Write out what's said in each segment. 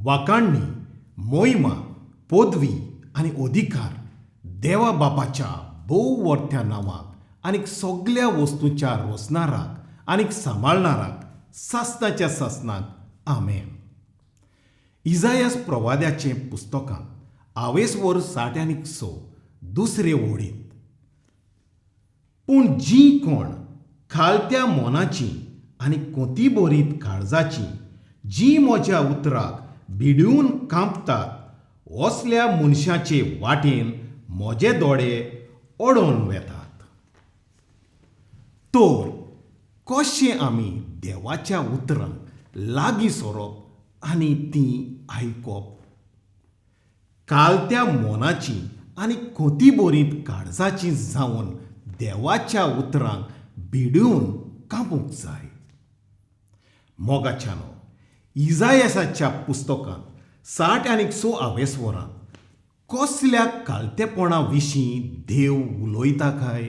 वाकाण्णी, मोहिमा, पदवी आनी अधिकार देवा बापाच्या भोव वर्त्या नांवाक आनी सगल्या वस्तूंच्या रोसणाराक आनी सांबाळणाराक सासणाच्या सासणाक आमेन. इजायास प्रवाद्याचें पुस्तकांत आवेसवर 60 6 दुसरे ओळींत, पूण जीं कोण खालत्या मोनाचीं आनी कोतीबोरीत काळजाचीं, जीं म्हज्या उतराक भिडून कांपतात, असल्या मनशाचे वाटेन म्हजे दोळे ओडोन वेतात. तर कशें आमी देवाच्या उतरांक लागीं सोरप आनी तीं आयकप? कालत्या मोनाची आनी कोतीबोरीत काळजाची जावन देवाच्या उतरांक भिडून कापूंक जाय. मोगाच्यानो, इजायसाच्या पुस्तकांत 60 6 आवेसवरांत कसल्या कालतेपणा विशीं देव उलयता काय?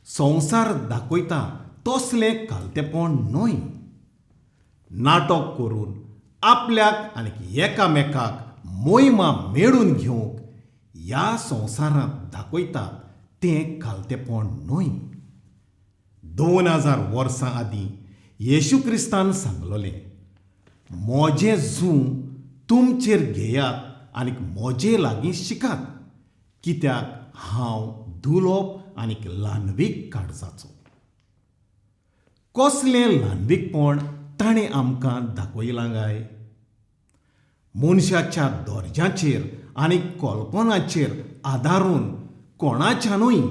संवसार दाखयता तसलें कालतेपण न्हय. नाटक करून आपल्याक आनी एकामेकाक मोहिमा मेळून घेवंक ह्या संवसारांत दाखयतात तें कालतेपण न्हय. 2000 वर्सां आदीं येशू क्रिस्तान सांगलोलें, म्हजें जूं तुमचेर घेयात आनी म्हजे लागीं शिकात, कित्याक हांव दुलोप आनी ल्हानवीक काळजाचो. कसलें ल्हानवीकपण ताणें आमकां दाखयलां काय? मनशाच्या दर्जाचेर आनी कल्पनाचेर आदारून कोणाच्यानूय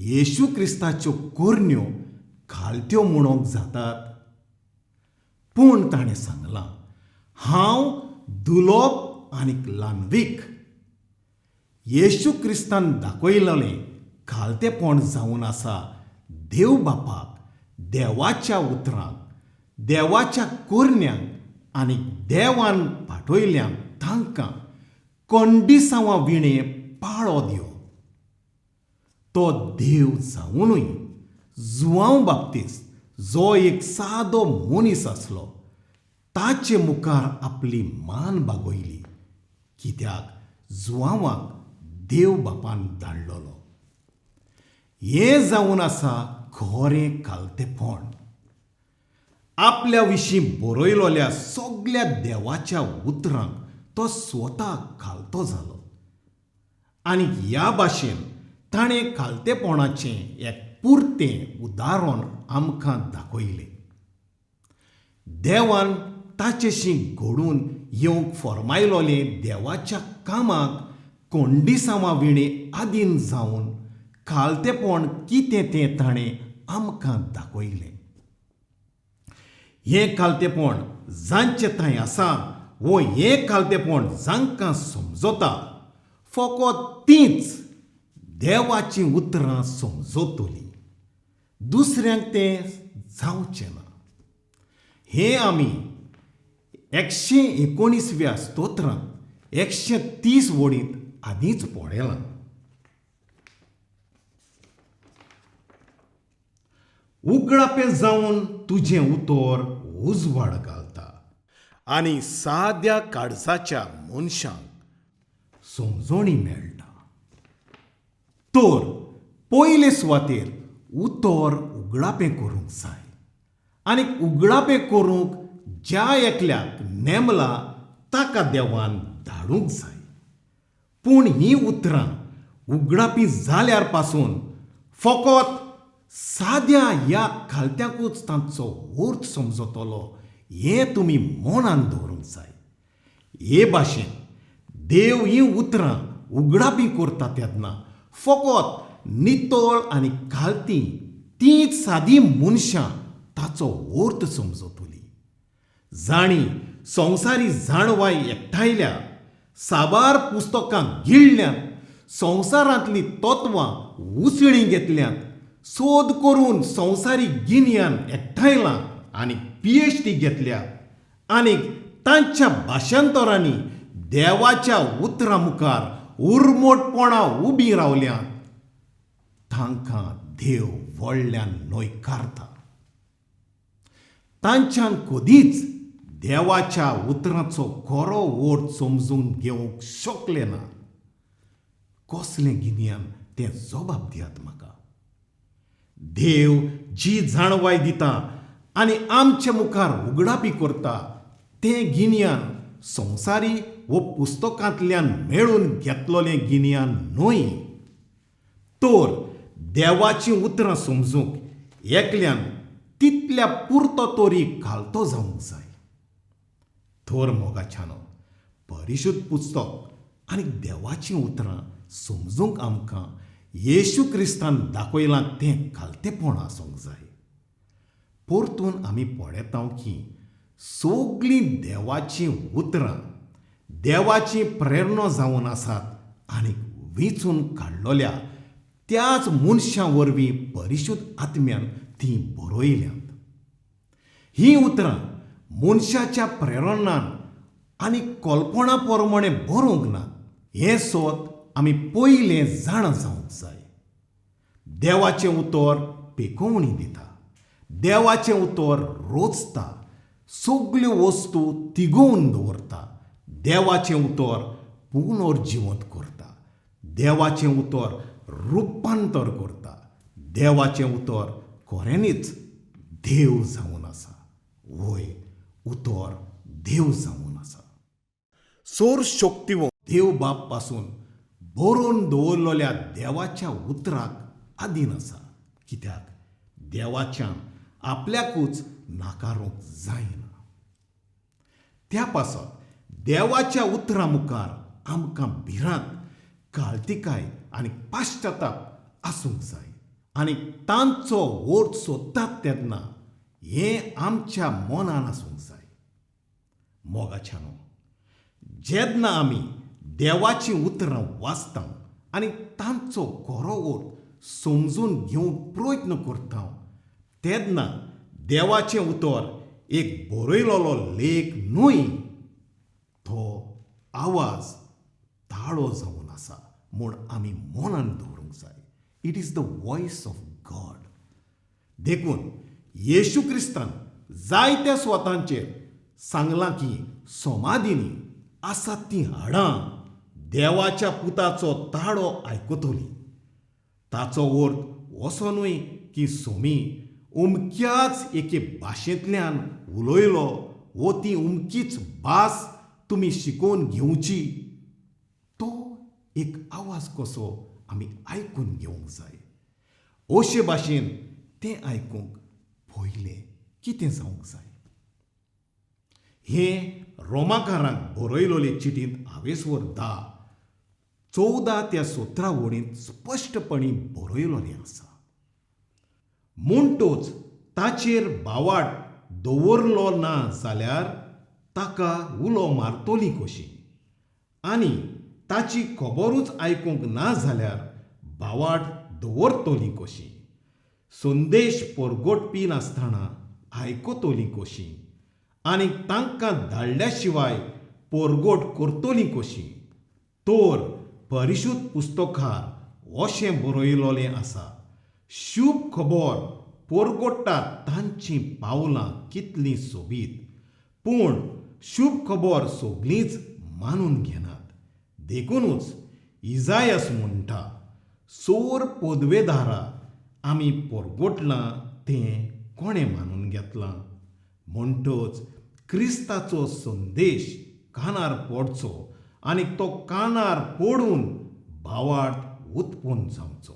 येशू क्रिस्ताच्यो करण्यो खालत्यो म्हणूंक जातात. पूण ताणें सांगलां, हांव दुलोप आनी ल्हानवीक. येशू क्रिस्तान दाखयलेलें खालतेपण जावन आसा देव बापाक, देवाच्या उतरांक, देवाच्या करण्यांक आनी देवान पाठयल्या तांकां कंडिसांवा विणें पाळो दिवप. तो देव जावनूय जुवांव बाप्तीस्त, जो एक सादो मनीस आसलो, ताचे मुखार आपली मान बागयली, कित्याक जुवांवाक देव बापान धाडलेलो. हें जावन आसा खरें खालतेपण. आपल्या विशीं बरयलोल्या सगल्या देवाच्या उतरांक तो स्वता खालतो जालो आनी ह्या भाशेन ताणें खालतेपणाचें एक पुरतें उदाहरण आमकां दाखयलें. देवान ताचेशी घडून येवंक फर्मायलोलें देवाच्या कामाक कोंडिसांवा विणें आदीन जावन खालतेपण कितें तें ताणें आमकां दाखयलें. हें खालतेपण जांचे थंय आसा वो हें खालतेपण जांकां समजता, फकत तींच देवाचीं उतरां समजतलीं, दुसऱ्यांक तें जावचें ना. हें आमी 119व्या स्तोत्रांत 130 वळींत आदींच पळयलां. उगडापें जावन तुजें उतर उजवाड घालता आनी साद्या काळजाच्या मनशांक समजणी मेळटा. तर पयले सुवातेर उतर उगडापें करूंक जाय आनी उगडापें करूंक ज्या एकल्याक नेमला ताका देवान धाडूंक जाय. पूण हीं उतरां उगडापी जाल्यार पासून फकत साद्या ह्या खालत्याकूच तांचो अर्थ समजतलो हें तुमी मनान दवरूंक जाय. हे भाशेन देव हीं उतरां उगडापी करता तेन्ना फकत नितळ आनी खालती तींच सादी मनशां ताचो अर्थ समजतली, जाणी संवसारी जाणवाय एकठांयल्या, साबार पुस्तकां गिळ्ळ्यांत, संवसारांतलीं तत्वां उसळी घेतल्यांत, सोद करून संवसारीक गिन्यान एकठांयलां आनी PhD घेतल्या आनी तांच्या भाशांतरांनी देवाच्या उतरां मुखार उरमोटपणां उबीं रावल्यांत, तांकां देव व्हडल्यान न्हयकारता. तांच्यान कदीच देवाच्या उतरांचो खरो ओट समजून घेवंक शकले ना. कसलें गिन्यान तें जबाब दियात म्हाका. देव जी जाणवाय दिता आनी आमचे मुखार उगडापी करता तें गिन्यान संवसारी वो पुस्तकांतल्यान मेळून घेतलोलें गिन्यान न्हय, तर देवाचीं उतरां समजूंक एकल्यान तितल्या पुरतो तरी घालतो जावंक जाय. तर मोगाच्यानो, परिशुद्ध पुस्तक आनी देवाचीं उतरां समजूंक आमकां येशू क्रिस्तान दाखयलां तें खालतेपण आसूंक जाय. परतून आमी पळयता की सगळीं देवाचीं उतरां देवाची प्रेरणा जावन आसात आनी वेंचून काडलोल्या त्याच मनशां वरवीं परिशुद्ध आत्म्यान तीं बरयल्यांत. हीं उतरां मनशाच्या प्रेरणान आनी कल्पना प्रमाणे बरोवंक ना हें सत आमी पयलें जाणा जावंक जाय. देवाचें उतर पेकोवणी दिता, देवाचें उतर रोचता, सगल्यो वस्तू तिगोवन दवरता, देवाचें उतर पुनर्जिवंत करता, देवाचें उतर रुपांतर करता, देवाचें उतर खऱ्यांनीच देव जावन आसा. वय, उतर देव जावन आसा. सोर शक्तिवंत देव बाप पासून बरोवन दवरलेल्या देवाच्या उतराक आदीन आसा, कित्याक देवाच्यान आपल्याकूच नाकारूंक जायना. त्या पासत देवाच्या उतरा मुखार आमकां भिरांत, काळतिकाय आनी पाश्चाताप आसूंक जाय आनी तांचो वोट सोदतात तेन्ना हें आमच्या मनान आसूंक जाय. मोगाच्यानो, जेन्ना आमी देवाचीं उतरां वाचता आनी तांचो खरो अर्थ समजून घेवंक प्रयत्न करता तेन्ना देवाचें उतर एक बरयलोलो लेख न्हय, तो आवाज ताळो जावन आसा म्हूण आमी मनान दवरूंक जाय. It is the voice of God. देखून येशू क्रिस्तान जायत्या स्वतांचेर सांगलां की समाधीनी आसात तीं हाडां देवाच्या पुताचो ताळो आयकतली. ताचो अर्थ असो न्हय की सोमी उमक्याच एके भाशेंतल्यान उलयलो वो ती उमकीच भास तुमी शिकोवन घेवची. तो एक आवाज कसो आमी आयकून घेवंक जाय. अशे भाशेन तें आयकूंक पयलें कितें जावंक जाय हें रोमाकारांक बरयलोले चिटींत हावेसवर 10:14 ते 17 वळींत स्पश्टपणी बरयलोलें आसा. म्हणटोच ताचेर बावाट दवरलो ना जाल्यार ताका उलो मारतली कशी, आनी ताची खबरूच आयकूंक ना जाल्यार बावाट दवरतली कशी, संदेश परगटपी नासतना आयकतली कशी, आनी तांकां धाडल्या शिवाय परगट करतली कशी. तर परिशुद्ध पुस्तकार अशें बरयलोलें आसा, शुभ खबर परगट्टा तांचीं पावलां कितलीं सोबीत, पूण शुभ खबर सगळींच मानून घेनात. देखुनूच इजायस म्हणटा, सोर पदवेदारा आमी परगटलां तें कोणें मानून घेतलां. म्हणटच क्रिस्ताचो संदेश कानार पडचो आनी तो कानार पडून भावार्थ उत्पन्न जावचो.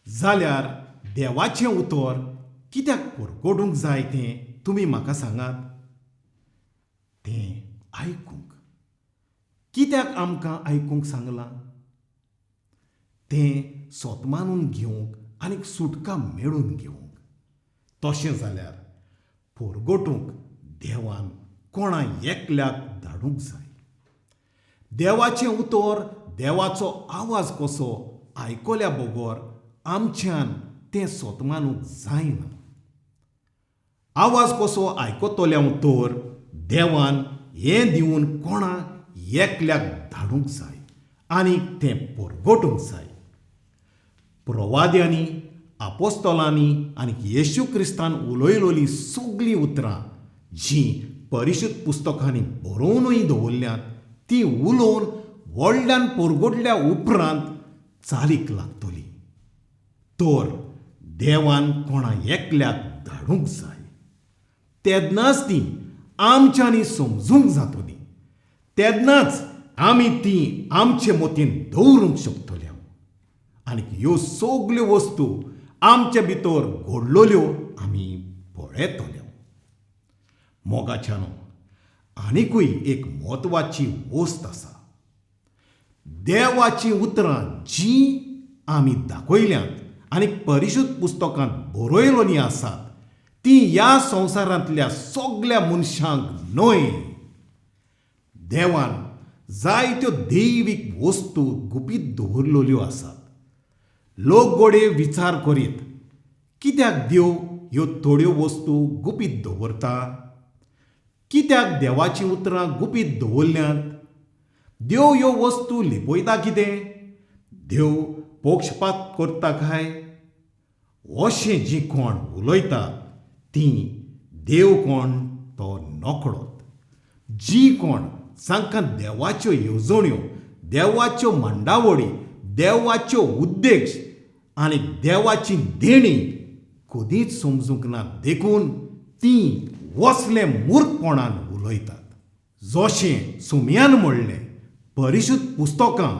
जाल्यार देवाचें उतर कित्याक परगटूंक जाय तें तुमी म्हाका सांगात. तें आयकूंक कित्याक आमकां आयकूंक सांगलां? तें सोत मानून घेवंक आनी सुटका मेळून घेवंक. तशें जाल्यार परगटूंक देवान कोणा एकल्याक धाडूंक जाय. देवाचें उतर देवाचो आवाज कसो आयकल्या बगर आमच्यान तें सोत मानूंक जायना. आवाज कसो आयकतल्या तर देवान हें दिवन कोणा एकल्याक धाडूंक जाय आनी तें परगटूंक जाय. प्रवाद्यांनी, आपोस्तलांनी आनी येशू क्रिस्तान उलयलोलीं सगळीं उतरां जीं परिशुद्ध पुस्तकांनी बरोवनूय दवरल्यांत तीं उलोवन व्हडल्यान परगटल्या उपरांत चालीक लागतली. तर देवान कोणा एकल्याक धाडूंक जाय, तेन्नाच ती आमच्यांनी समजूंक जातली, तेन्नाच आमी ती आमचे मतीन दवरूंक शकतले आनी ह्यो सगल्यो वस्तू आमचे भितर घडलेल्यो आमी पळयतले. मोगाच्यानो, आनिकूय एक म्हत्वाची वस्त आसा. देवाचीं उतरां जीं आमी दाखयल्यांत आनी परिशुद्ध पुस्तकांत बरयलोलीं आसात तीं ह्या संवसारांतल्या सगल्या मनशांक न्हय. देवान जायत्यो दैवीक वस्तू गुपीत दवरलेल्यो आसात. लोक गोडे विचार करीत कित्याक देव ह्यो थोड्यो वस्तू गुपीत दवरता, कित्याक देवाचीं उतरां गुपीत दवरल्यांत, देव ह्यो वस्तू लिपयता कितें, देव पक्षपात करता काय, अशें जीं कोण उलयतात तीं देव कोण तो नकळत. जीं कोण जांकां देवाच्यो येवजण्यो, देवाच्यो मांडावळी, देवाच्यो उद्देश आनी देवाची देणी कदींच समजूंक ना, देखून तीं वसलें मूर्खपणान उलयतात. जशें सुमयान म्हणलें, परिशुद्ध पुस्तकां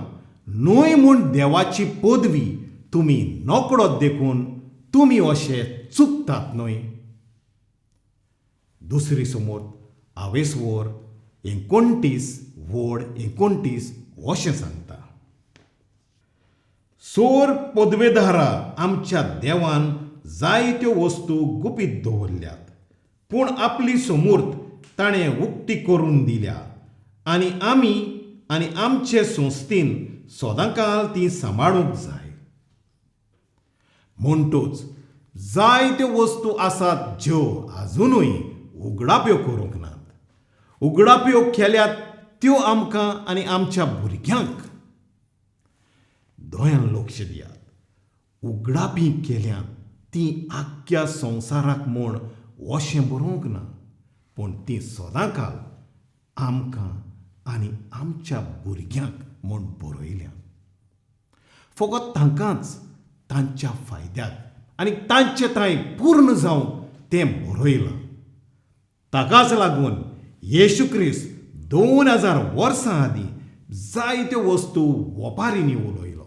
न्हय म्हूण देवाची पदवी तुमी नकळत, देखून तुमी अशे चुकतात न्हय. दुसरी समोर आवेसवर 29:29 अशें सांगता, सोर पदवेदारा आमच्या देवान जायत्यो वस्तू गुपीत दवरल्यात, पूण आपली समूर्त ताणें उक्ती करून दिल्या आनी आमी आनी आमचे संस्थेन सदांकाल ती सांबाळूंक जाय. म्हणटूच जायत्यो वस्तू आसात ज्यो आजुनूय उगडाप्यो करूंक नात. उगडाप्यो केल्यात त्यो आमकां आनी आमच्या भुरग्यांक. दोयान लक्ष दियात, उगडापी केल्यात ती आख्ख्या संवसाराक म्हूण अशें बरोवंक ना, पूण ती सदांकाल आमकां आनी आमच्या भुरग्यांक म्हूण बरयल्या. फकत तांकांच तांच्या फायद्याक आनी तांचे तांय पूर्ण जावंक तें बरयलां. ताकाच लागून येशू क्रिस्त 2000 वर्सां आदीं जायत्यो वस्तू वपारींनी उलयलो.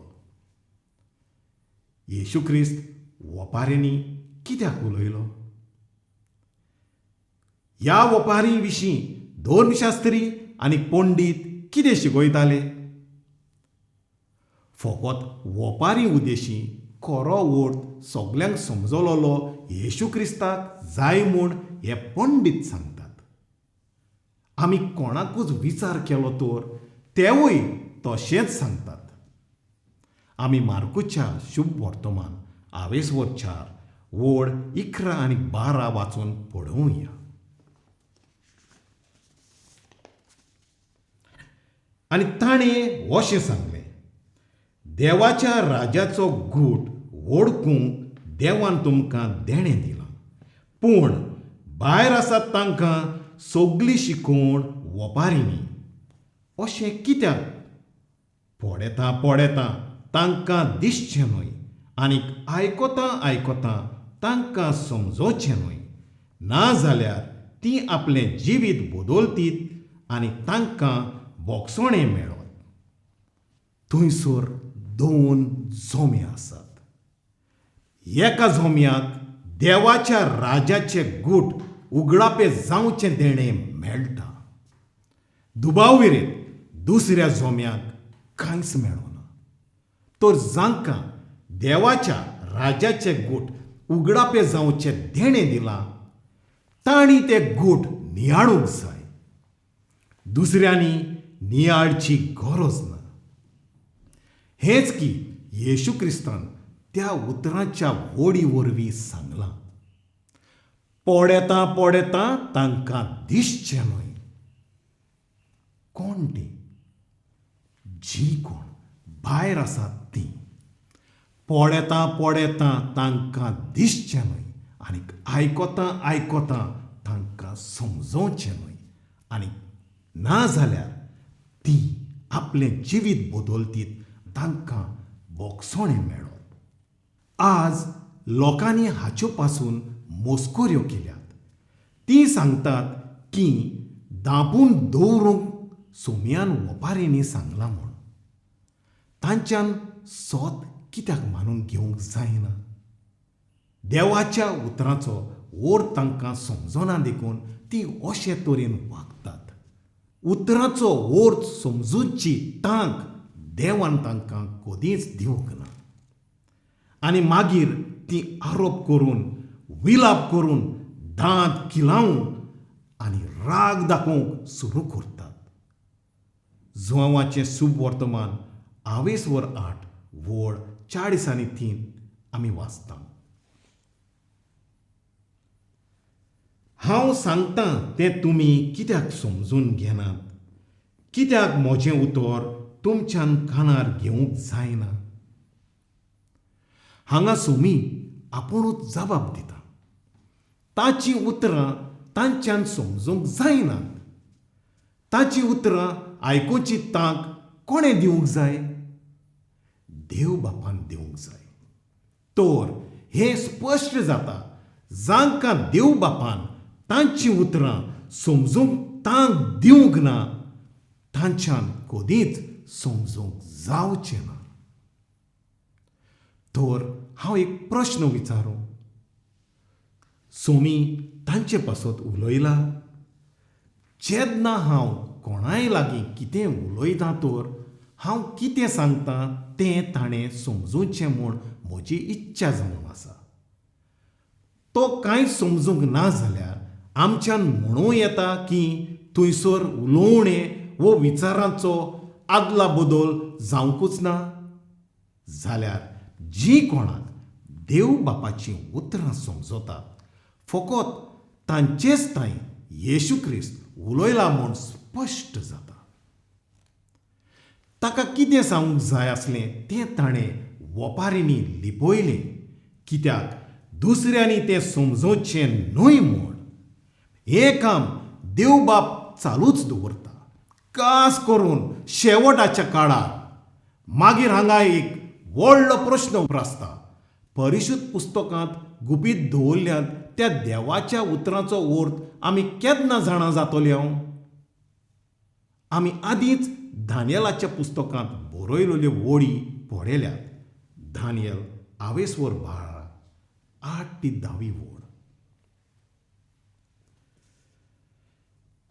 येशू क्रिस्त वपारींनी कित्याक उलयलो? ह्या वपारी विशीं धर्मशास्त्री आनी पंडीत कितें शिकयताले? फकत वपारी उद्देशी खरो अर्थ सगल्यांक समजलोलो येशू क्रिस्ताक जाय म्हूण हे पंडीत सांगतात. आमी कोणाकूच विचार केलो तर तेवूय तशेंच सांगतात. आमी मार्कुच्या शुभ वर्तमान आवेसवर 4:11 आनी 12 वाचून पळोवया. आनी ताणें अशें सांगलें, देवाच्या राजाचो गूट वळखूंक देवान तुमकां देणें दिलां, पूण भायर आसात तांकां सगली शिकोवण वपारींनी. अशें कित्याक? पळयता पळयता तांकां दिसचें न्हय आनी आयकता आयकता तांकां समजोचें न्हय, ना जाल्यार तीं आपलें जिवीत बदलतीत आनी तांकां बोगसणें मेळत. थंयसर 2 जोमे आसात. एका जोम्याक देवाच्या राजाचे गूट उगडापे जावचें देणें मेळटा, दुबाव विरेत दुसऱ्या जोम्याक कांयच मेळना. तर जांकां देवाच्या राजाचे गूट उगडापे जावचें देणें दिलां तांणी ते गूट नियाळूंक जाय, दुसऱ्यांनी नियाळची गरज ना. हेंच की येशू क्रिस्तान त्या उतरांच्या वोडी वरवीं सांगलां, पळयता पळयता तांकां दिसचें न्हय. कोण तीं? जीं कोण भायर आसात तीं. पळयता पळयता तांकां दिसचें न्हय आनी आयकता आयकता तांकां समजोवचें न्हय. आनी ना जाल्यार तीं आपलें जिवीत बदलतीत, तांकां भोगसणें मेळत. आज लोकांनी हाच्यो पासून मस्कऱ्यो केल्यात. तीं सांगतात की दांपून दवरूंक सोमयान ओपारींनी सांगलां म्हूण. तांच्यान सोत कित्याक मानून घेवंक जायना? देवाच्या उतरांचो अर्थ तांकां समजना देखून तीं अशे तरेन वागतात. उतरांचो अर्थ समजुची तांक देवान तांकां कदींच दिवंक ना. आनी मागीर तीं आरोप करून, विलाप करून, दांत किलावंक आनी राग दाखोवंक सुरू करतात. जुवांवाचें सुबवर्तमान आवेसवर 8 वळ 40 आनी 3 आमी वाचता. हांव सांगतां तें तुमी कित्याक समजून घेनात? कित्याक म्हजें उतर तुमच्यान कानार घेवंक जायना? हांगा सोमी आपुणूच जबाब दिता. ताचीं उतरां तांच्यान समजूंक जायनात. ताचीं उतरां आयकुची तांक कोणें दिवंक जाय? देव बापान दिवंक जाय. तर हें स्पश्ट जाता, जांकां देव बापान तांचीं उतरां समजूंक तांक दिवंक ना, तांच्यान कदींच समजूंक जावचें ना. तर हांव एक प्रश्न विचारूं, सोमी तांचे पासत उलयला? जेन्ना हांव कोणाय लागीं कितें उलयतां तर हांव कितें सांगतां तें ताणें समजूचें म्हूण म्हजी इच्छा जावन आसा. तो कांय समजूंक ना जाल्यार आमच्यान म्हणूं येता की थंयसर उलोवणें वो विचारांचो आदला बदल जावंकूच ना. जाल्यार जीं कोणाक देव बापाचीं उतरां समजतात, फकत तांचेच थंय येशू क्रिस्त उलयला म्हूण स्पश्ट जाता. ताका कितें सांगूंक जाय आसलें तें ताणें वपारींनी लिपयलें, कित्याक दुसऱ्यांनी तें समजोवचें न्हय म्हूण. हें काम देवबाप चालूच दवरता, खास करून शेवटाच्या काळार. मागीर हांगा एक व्हडलो प्रश्न उप्रासता, परिशुद्ध पुस्तकांत गुपीत दवरल्यात त्या देवाच्या उतरांचो अर्थ आमी केन्ना जाणा जातले? आमी आदींच दानियलाच्या पुस्तकांत बरयलेल्यो वळी पळयल्यात. दानियल आवेसवर 12 8 ते 10 वळ.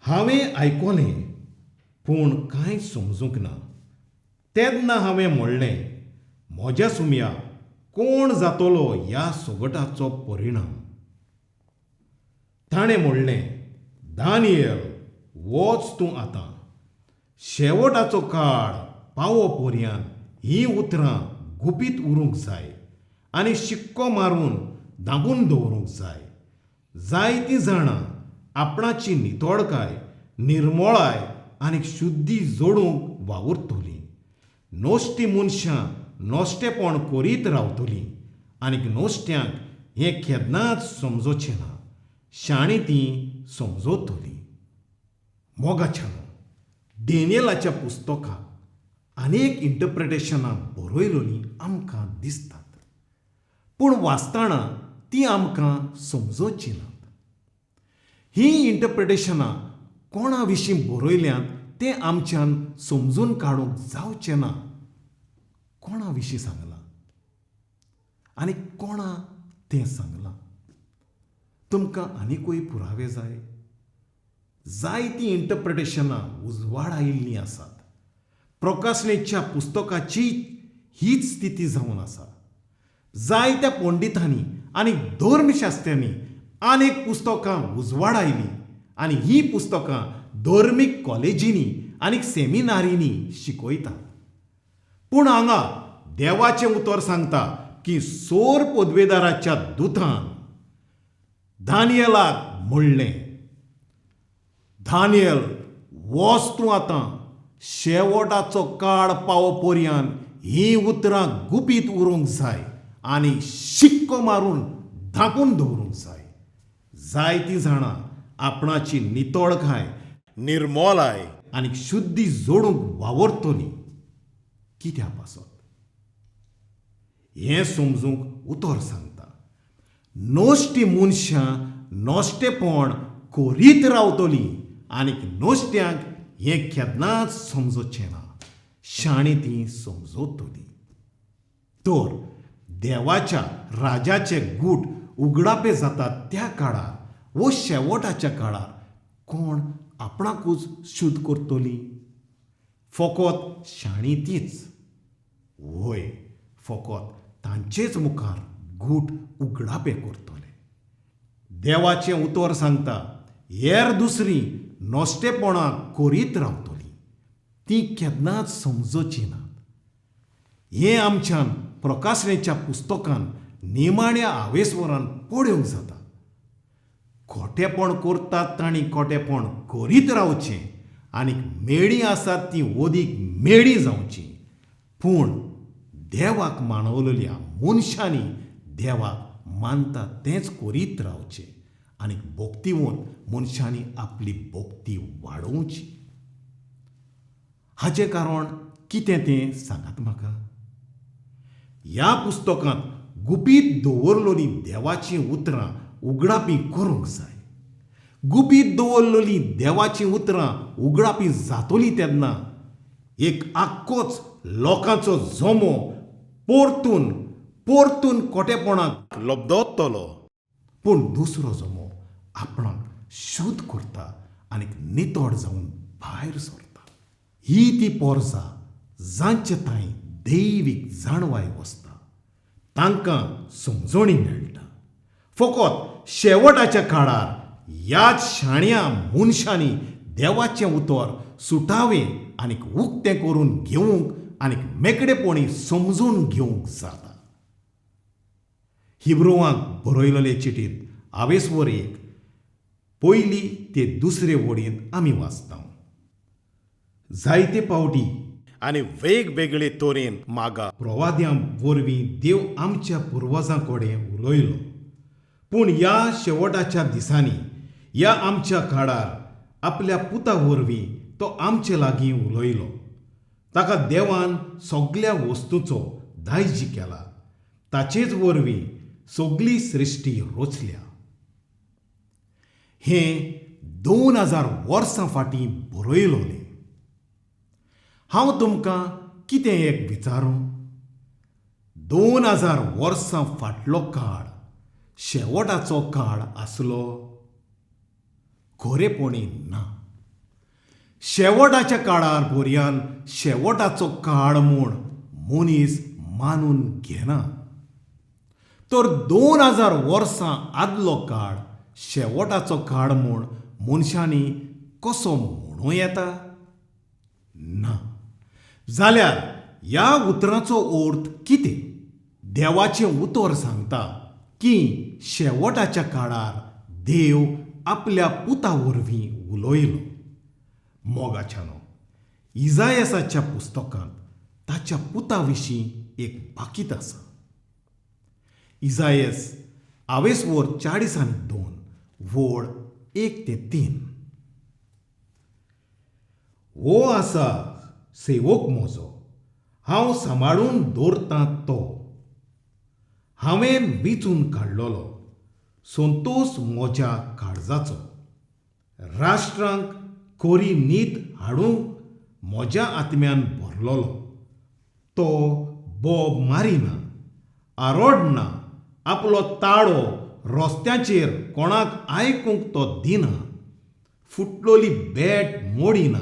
हांवें आयकलें पूण कांय समजूंक ना. तेन्ना हांवें म्हणलें, म्हज्या सुमया कोण जातलो ह्या सगटाचो परिणाम? ताणें म्हणलें, दानियल वच तूं आतां, शेवटाचो काळ पावो पर्यान हीं उतरां गुपीत उरूंक जाय आनी शिक्को मारून दाबून दवरूंक जाय. जायतीं जाणां आपणाची नितळकाय, निर्मळाय आनी शुद्धी जोडूंक वावुरतलीं. नश्टी मनशां नश्टेपण करीत रावतलीं आनी नश्ट्यांक हें केन्नाच समजोचें ना, शाणी तीं समजतलीं. मोगाच्यानो, डॅनियलाच्या पुस्तकाक अनेक इंटरप्रिटेशनां बरयलेलीं आमकां दिसतात, पूण वाचतना तीं आमकां समजोचीं नात. हीं इंटरप्रिटेशनां कोणा विशीं बरयल्यांत तें आमच्यान समजून काडूंक जावचें ना. कोणा विशीं सांगलां आनी कोणा तें सांगलां? तुमकां आनिकूय पुरावे जाय? जायतीं इंटरप्रिटेशनां उजवाड आयिल्लीं आसात. प्रकाशनेच्या पुस्तकाची हीच स्थिती जावन आसा. जायत्या पंडितांनी आनी धर्मशास्त्र्यांनी अनेक पुस्तकां उजवाड आयलीं आनी हीं पुस्तकां धर्मीक कॉलेजींनी आनी सेमिनारींनी शिकयतात. पूण हांगा देवाचें उतर सांगता की सोर पदवेदाराच्या दुतान दानियलाक म्हणलें, दानियल वच तूं आतां, शेवटाचो काळ पावो पर्यान हीं उतरां गुपीत उरूंक जाय आनी शिक्को मारून धांपून दवरूंक जाय. जायतीं जाणां आपणाची नितळकाय, निर्मोलाय आनी शुद्धी जोडूंक वावरतली कित्या पासत हें समजूंक उतर सांगता. नश्टी मनशां नश्टेपण करीत रावतलीं आनीक नश्ट्यांक हें केन्नाच समजचें ना, शाणी तीं समजतलीं. तर देवाच्या राजाचे गूट उगडापे जाता त्या काळार वो शेवटाच्या काळार कोण आपणाकूच शुद्ध करतली? फकत शाणी तीच. वय, फकत तांचेच मुखार गूट उगडापे करतले. देवाचें उतर सांगता, हेर दुसरी नश्टेपणां करीत रावतली, ती केन्नाच समजची नात. हें आमच्यान प्रकाशनेच्या पुस्तकान निमाण्या आवेसवरान पळोवंक जाता. खोटेपण करतात तांणी खोटेपण करीत रावचें आनी मेळी आसात ती ओदीक मेळी जावची. पूण देवाक मानवलेल्या मनशांनी देवाक मानता तेंच करीत रावचें आनी भक्तिवंत मनशांनी आपली भक्ती वाडोवची. हाचें कारण कितें तें सांगात म्हाका. ह्या पुस्तकांत गुपीत दवरलेलीं देवाचीं उतरां उगडापी करूंक जाय. गुपीत दवरलेलीं देवाचीं उतरां उगडापी जातलीं तेन्ना एक आख्खोच लोकांचो जमो परतून परतून खोटेपणाक लब्दतलो. पूण दुसरो जमो आपणाक शुद्ध करता आनी नितळ जावन भायर सरता. ही ती पोरसां जांचे थंय दैवीक जाणवाय वसता, तांकां समजणी मेळटा. फकत शेवटाच्या काळार ह्याच शाण्या मनशांनी देवाचें उतर सुटावें आनी उक्तें करून घेवंक आनी मेकळेपणी समजून घेवंक जाता. हिब्रुवांक बरयलेले चिटींत आवेसवर 1 पयली ते दुसरे वडींत आमी वाचता, जायते पावटी आनी वेगवेगळे तरेन मागा प्रवाद्यां वरवीं देव आमच्या पुर्वजां कडेन उलयलो. पूण ह्या शेवटाच्या दिसांनी ह्या आमच्या काळार आपल्या पुता वरवीं तो आमचे लागीं उलयलो. ताका देवान सगल्या वस्तूचो दायजी केला, ताचेच वरवीं सगली सृश्टी रचल्या. हें 2000 वर्सां फाटीं बरयलोलें. हांव तुमकां कितें एक विचारूं? 2000 वर्सां फाटलो काळ शेवटाचो काळ आसलो? खरेपणी ना. शेवटाच्या काळार बोरयान शेवटाचो काळ म्हूण मनीस मानून घेना. तर 2000 वर्सां आदलो काळ शेवटाचो काळ म्हूण मनशांनी कसो म्हणूं येता? ना. जाल्यार ह्या उतराचो अर्थ कितें? देवाचें उतर सांगता की शेवटाच्या काळार देव आपल्या पुता वरवीं उलयलो. मोगाच्यानो, इजायसाच्या पुस्तकांत ताच्या पुता विशीं एक बाकीत आसा. इजायस आवेसवर 42 वळ 1 ते 3. हो आसा सेवक म्हजो, हांव सांबाळून दवरतां तो, हांवें विचून काडलेलो संतोश म्हज्या काळजाचो. राष्ट्रांक कोरी नीत हाडूंक म्हज्या आत्म्यान भरलेलो. तो बोब मारिना, आरोडना, आपलो ताळो रस्त्याचेर कोणाक आयकूंक तो दिना, फुटलोली बेट मोडिना,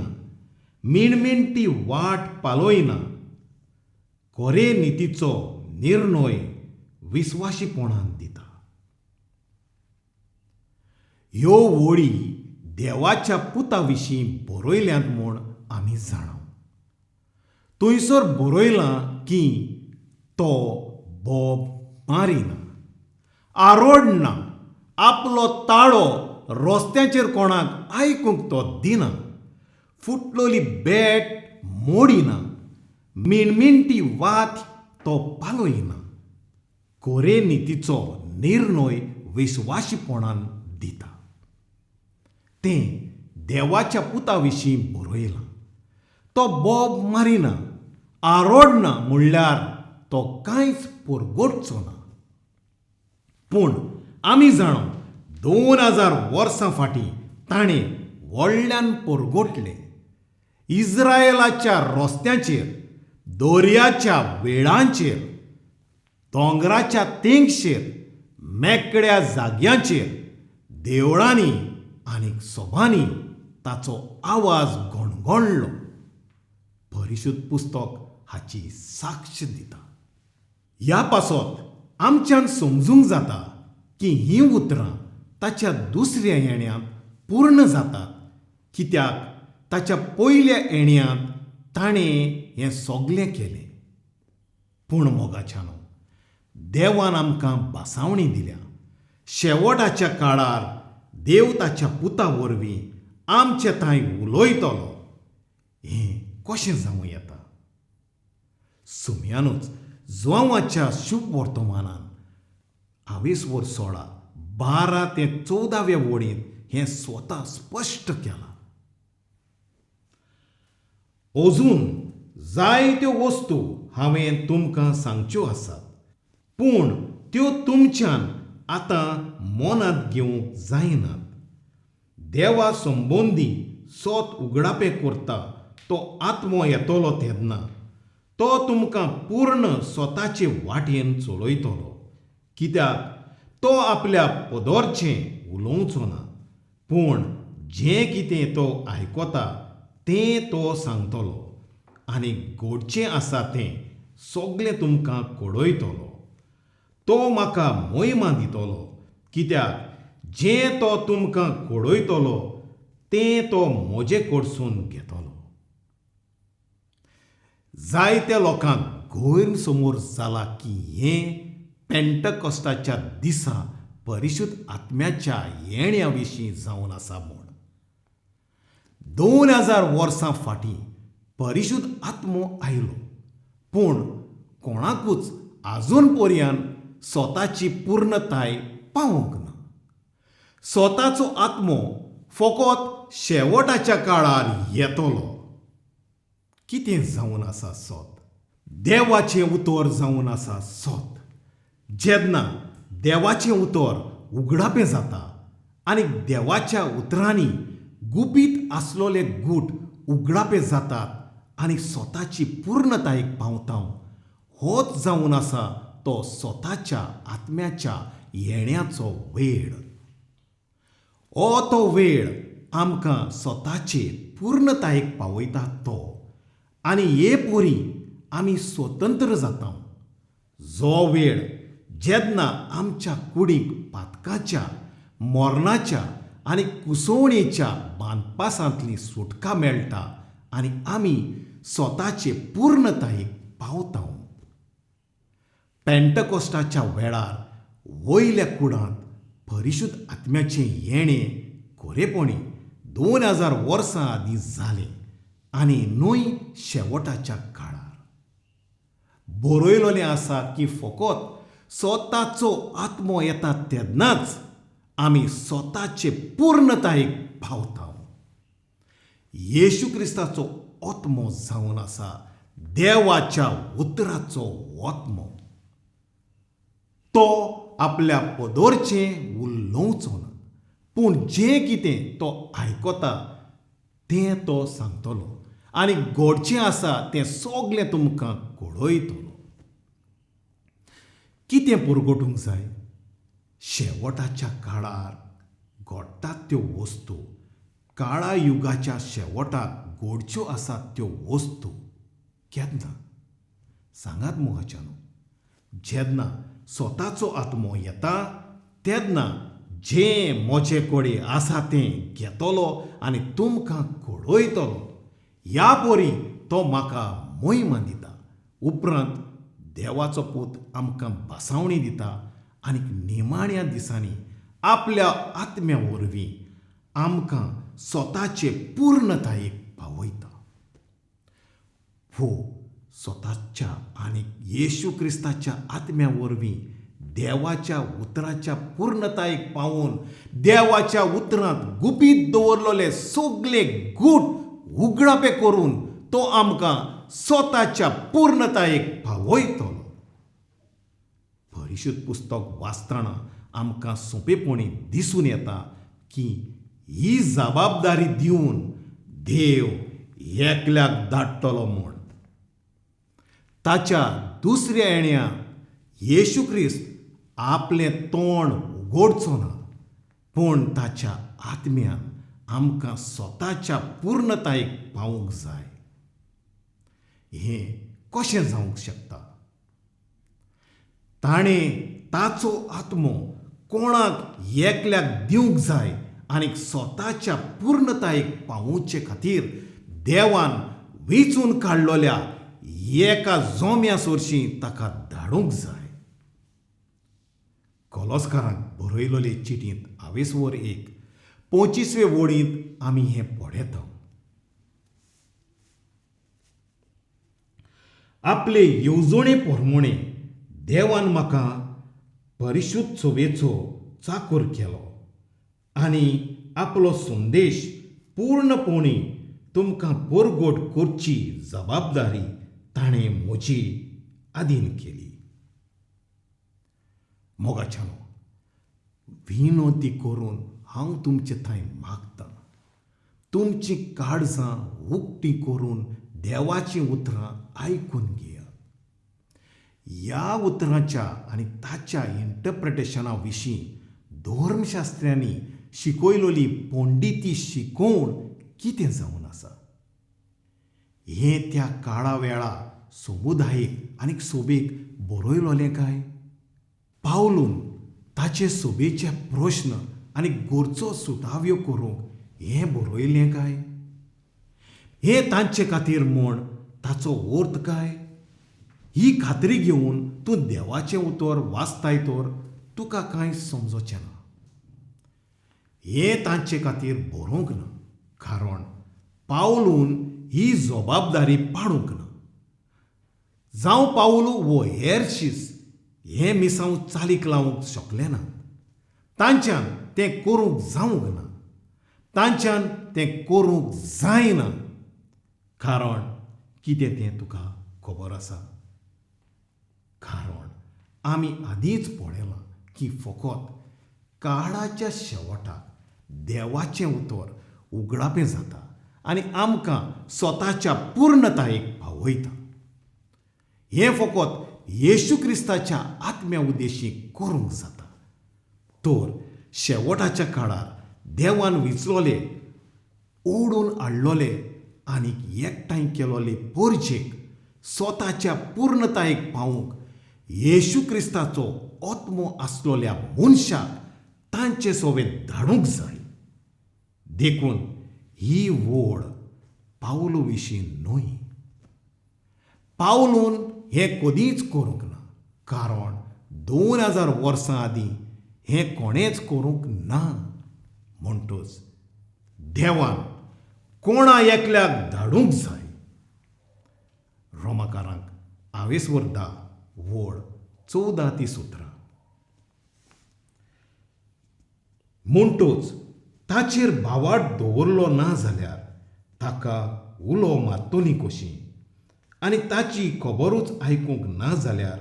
मिणमिणटी वाट पालयना, कोरे नितीचो निर्णय विस्वाशीपणान दिता. ह्यो वळी देवाच्या पुता विशीं बरयल्यात म्हूण आमी जाणा. थंयसर बरयलां की तो बोब मारिना, आरोडना, आपलो ताळो रस्त्याचेर कोणाक आयकूंक तो दिना, फुटलोली बेट मोडिना, मिणमिणटी वात तो पालयना, कोरे नितीचो निर्णय विस्वाशीपणान दिता. तें देवाच्या पुता विशीं बरयलां. तो बोब मारिना, आरोडना, म्हणल्यार तो कांयच परगटचो ना. पूण आमी जाणो 2000 वर्सां फाटीं ताणें व्हडल्यान परगटलें. इस्रायलाच्या रस्त्यांचेर, दर्याच्या वेळांचेर, दोंगराच्या तेंगशेर, मेकळ्या जाग्यांचेर, देवळांनी आनी सभांनी ताचो आवाज गणगणलो. परिशुद्ध पुस्तक हाची साक्ष दिता. ह्या पासत आमच्यान समजूंक जाता की हीं उतरां ताच्या दुसऱ्या येण्यांत पूर्ण जातात, कित्याक ताच्या पयल्या येण्यांत ताणें हें सगलें केलें. पूण मोगाच्यानो, देवान आमकां भासावणी दिल्या. शेवटाच्या काळार देव ताच्या पुता वरवीं आमचे थंय उलयतलो. हें कशें जावं येता? सुम्यानूच जुवांवाच्या शुभ वर्तमानान हावेसवर 16 12 ते 14व्या वळींत हें स्वता स्पश्ट केलां. अजून जायत्यो वस्तू हांवें तुमकां सांगच्यो आसात, पूण त्यो तुमच्यान आतां मनांत घेवंक जायनात. देवा संबंदी सोत उगडापें करता तो आत्मो येतलो तेन्ना तो तुमकां पूर्ण स्वताचे वाटेन चलयतलो, कित्याक तो आपल्या पदरचें उलोवचो ना, पूण जें कितें तो आयकता तें तो सांगतलो आनी घडचें आसा तें सगलें तुमकां कळयतलो. तो म्हाका मोहिमा दितलो, कित्याक जें तो तुमकां कळयतलो तें तो म्हजे कडसून घेतलो. जायत्या लोकांक गैरसमज जाला की हें पेंटकॉस्टाच्या दिसा परिशुद्ध आत्म्याच्या येण्या विशीं जावन आसा म्हूण. 2000 वर्सां फाटीं परिशुद्ध आत्मो आयलो, पूण कोणाकूच आजून पर्यंत स्वताची पूर्णताय पावूंक ना. स्वताचो आत्मो फकत शेवटाच्या काळार येतलो. कितें जावन आसा सत? देवाचें उतर जावन आसा सत. जेन्ना देवाचें उतर उगडापें जाता आनी देवाच्या उतरांनी गुपीत आसलोले गूट उगडापे जातात आनी स्वताची पूर्णतायेक पावता, होच जावन आसा तो स्वताच्या आत्म्याच्या येण्याचो वेळ. हो तो वेळ आमकां स्वताचे पूर्णतायेक पावयता तो, आनी हे पोरी आमी स्वतंत्र जाता. जो वेळ जेन्ना आमच्या कुडीक पातकाच्या, मरणाच्या आनी कुसवणेच्या बांदपासांतली सुटका मेळटा आनी आमी स्वताचे पूर्णतायेक पावता. पेंटकॉस्टाच्या वेळार वयल्या कुडांत परिशुद्ध आत्म्याचें येणें खरेपणी 2000 वर्सां आदीं जालें आनी न्हय शेवटाच्या काळार. बरयलोलें आसा की फकत स्वताचो आत्मो येता तेन्नाच आमी स्वताचे पूर्णतायेक पावता. येशू क्रिस्ताचो आत्मो जावन आसा देवाच्या उतराचो आत्मो. तो आपल्या पदरचें उलोवचो ना, पूण जें कितें तो आयकता तें तो सांगतलो आनी घडचें आसा तें सगलें तुमकां कळयतलो. कितें परगटूंक जाय? शेवटाच्या काळार घडटात त्यो वस्तू, काळा युगाच्या शेवटाक घडच्यो आसात त्यो वस्तू केन्ना सांगात मोगाच्यानो? जेन्ना स्वताचो आत्मो येता तेन्ना जें म्हजे कडेन आसा तें घेतलो आनी तुमकां कळयतलो. ह्या परी तो म्हाका मोहिमा दिता. उपरांत देवाचो पूत आमकां भासावणी दिता आनी निमाण्या दिसांनी आपल्या आत्म्या वरवीं आमकां स्वताचे पूर्णतायेक पावयता. हो स्वताच्या आनी येशू क्रिस्ताच्या आत्म्या वरवीं देवाच्या उतराच्या पूर्णतायेक पावून देवाच्या उतरांत गुपीत दवरलेले सगळे गूट उगडापे करून तो आमकां स्वताच्या पूर्णतायेक पावयतलो. परिशुद्ध पुस्तक वाचतना आमकां सोंपेपणी दिसून येता की ही जबाबदारी दिवन देव एकल्याक धाडटलो म्हूण. ताच्या दुसऱ्या येण्या येशू क्रिस्त आपलें तोंड उगडचो ना, पूण ताच्या आत्म्यान आमकां स्वताच्या पूर्णतायेक पावूंक जाय. हें कशें जावंक शकता? ताणें ताचो आत्मो कोणाक एकल्याक दिवंक जाय आनी स्वताच्या पूर्णतायेक पावोवचे खातीर देवान वेंचून काडलोल्या एका जोम्या सोरशीं ताका धाडूंक जाय. कोलोस्कारांक बरयलोले चिटींत आवेसवर 1 25वे वळींत आमी हें पळयता. आपले येवजणे प्रमाणे देवान म्हाका परिशुद्ध सभेचो चाकूर केलो आनी आपलो संदेश पूर्णपणी तुमकां परगट करची जबाबदारी ताणें म्हजी आदीन केली. मोगाच्यानो, विनवती करून हांव तुमचे थंय मागतां, तुमचीं काळजां उक्तीं करून देवाचीं उतरां आयकून घेयात. ह्या उतरांच्या आनी ताच्या इंटरप्रिटेशना विशीं धर्मशास्त्र्यांनी शिकयलोली पंडिती शिकोवण कितें जावन आसा? हें त्या काळा वेळा समुदायेक आनी सोबेक बरयलोलें काय? पावलून ताचे सोबेचे प्रश्न आनी गरजो सुटाव्यो करूंक हें बरयलें काय? हें तांचे खातीर म्हूण ताचो अर्थ काय? ही खात्री घेवन तूं देवाचें उतर वाचताय तर तुका कांय समजोचें ना. हें तांचे खातीर बरोवंक ना, कारण पावलून ही जबाबदारी पाडूंक ना. जावं पावलू वो हेर शीस हें मिसांव चालीक लावंक शकलें ना. तांच्यान तें करूंक जावंक ना, तांच्यान तें करूंक जायना. कारण कितें तें तुका खबर आसा? कारण आमी आदींच पळयलां की फकत काळाच्या शेवटाक देवाचें उतर उगडापें जाता आनी आमकां स्वताच्या पूर्णतायेक पावयता. हें फकत येशू क्रिस्ताच्या आत्म्या उद्देशी करूंक जाता. तर शेवटाच्या काळार देवान विचलोले, ओडून हाडलोले आनी एकठांय केलोले परजेक स्वताच्या पूर्णतायेक पावूंक येशू क्रिस्ताचो आत्मो आसलोल्या मनशाक तांचे सोबेन धाडूंक जाय. देखून ही वोड पावलो विशीं न्हय. पावलून हें कदींच करूंक ना, कारण 2000 वर्सां आदीं हें कोणेंच करूंक ना. म्हणटच देवान कोणा एकल्याक धाडूंक जाय. रोमाकारांक आवेसवर 10 वोड 14 ते 17. म्हणटच ताचेर भावार्थ दवरलो ना जाल्यार ताका उलो मारतली कशी, आनी ताची खबरूच आयकूंक ना जाल्यार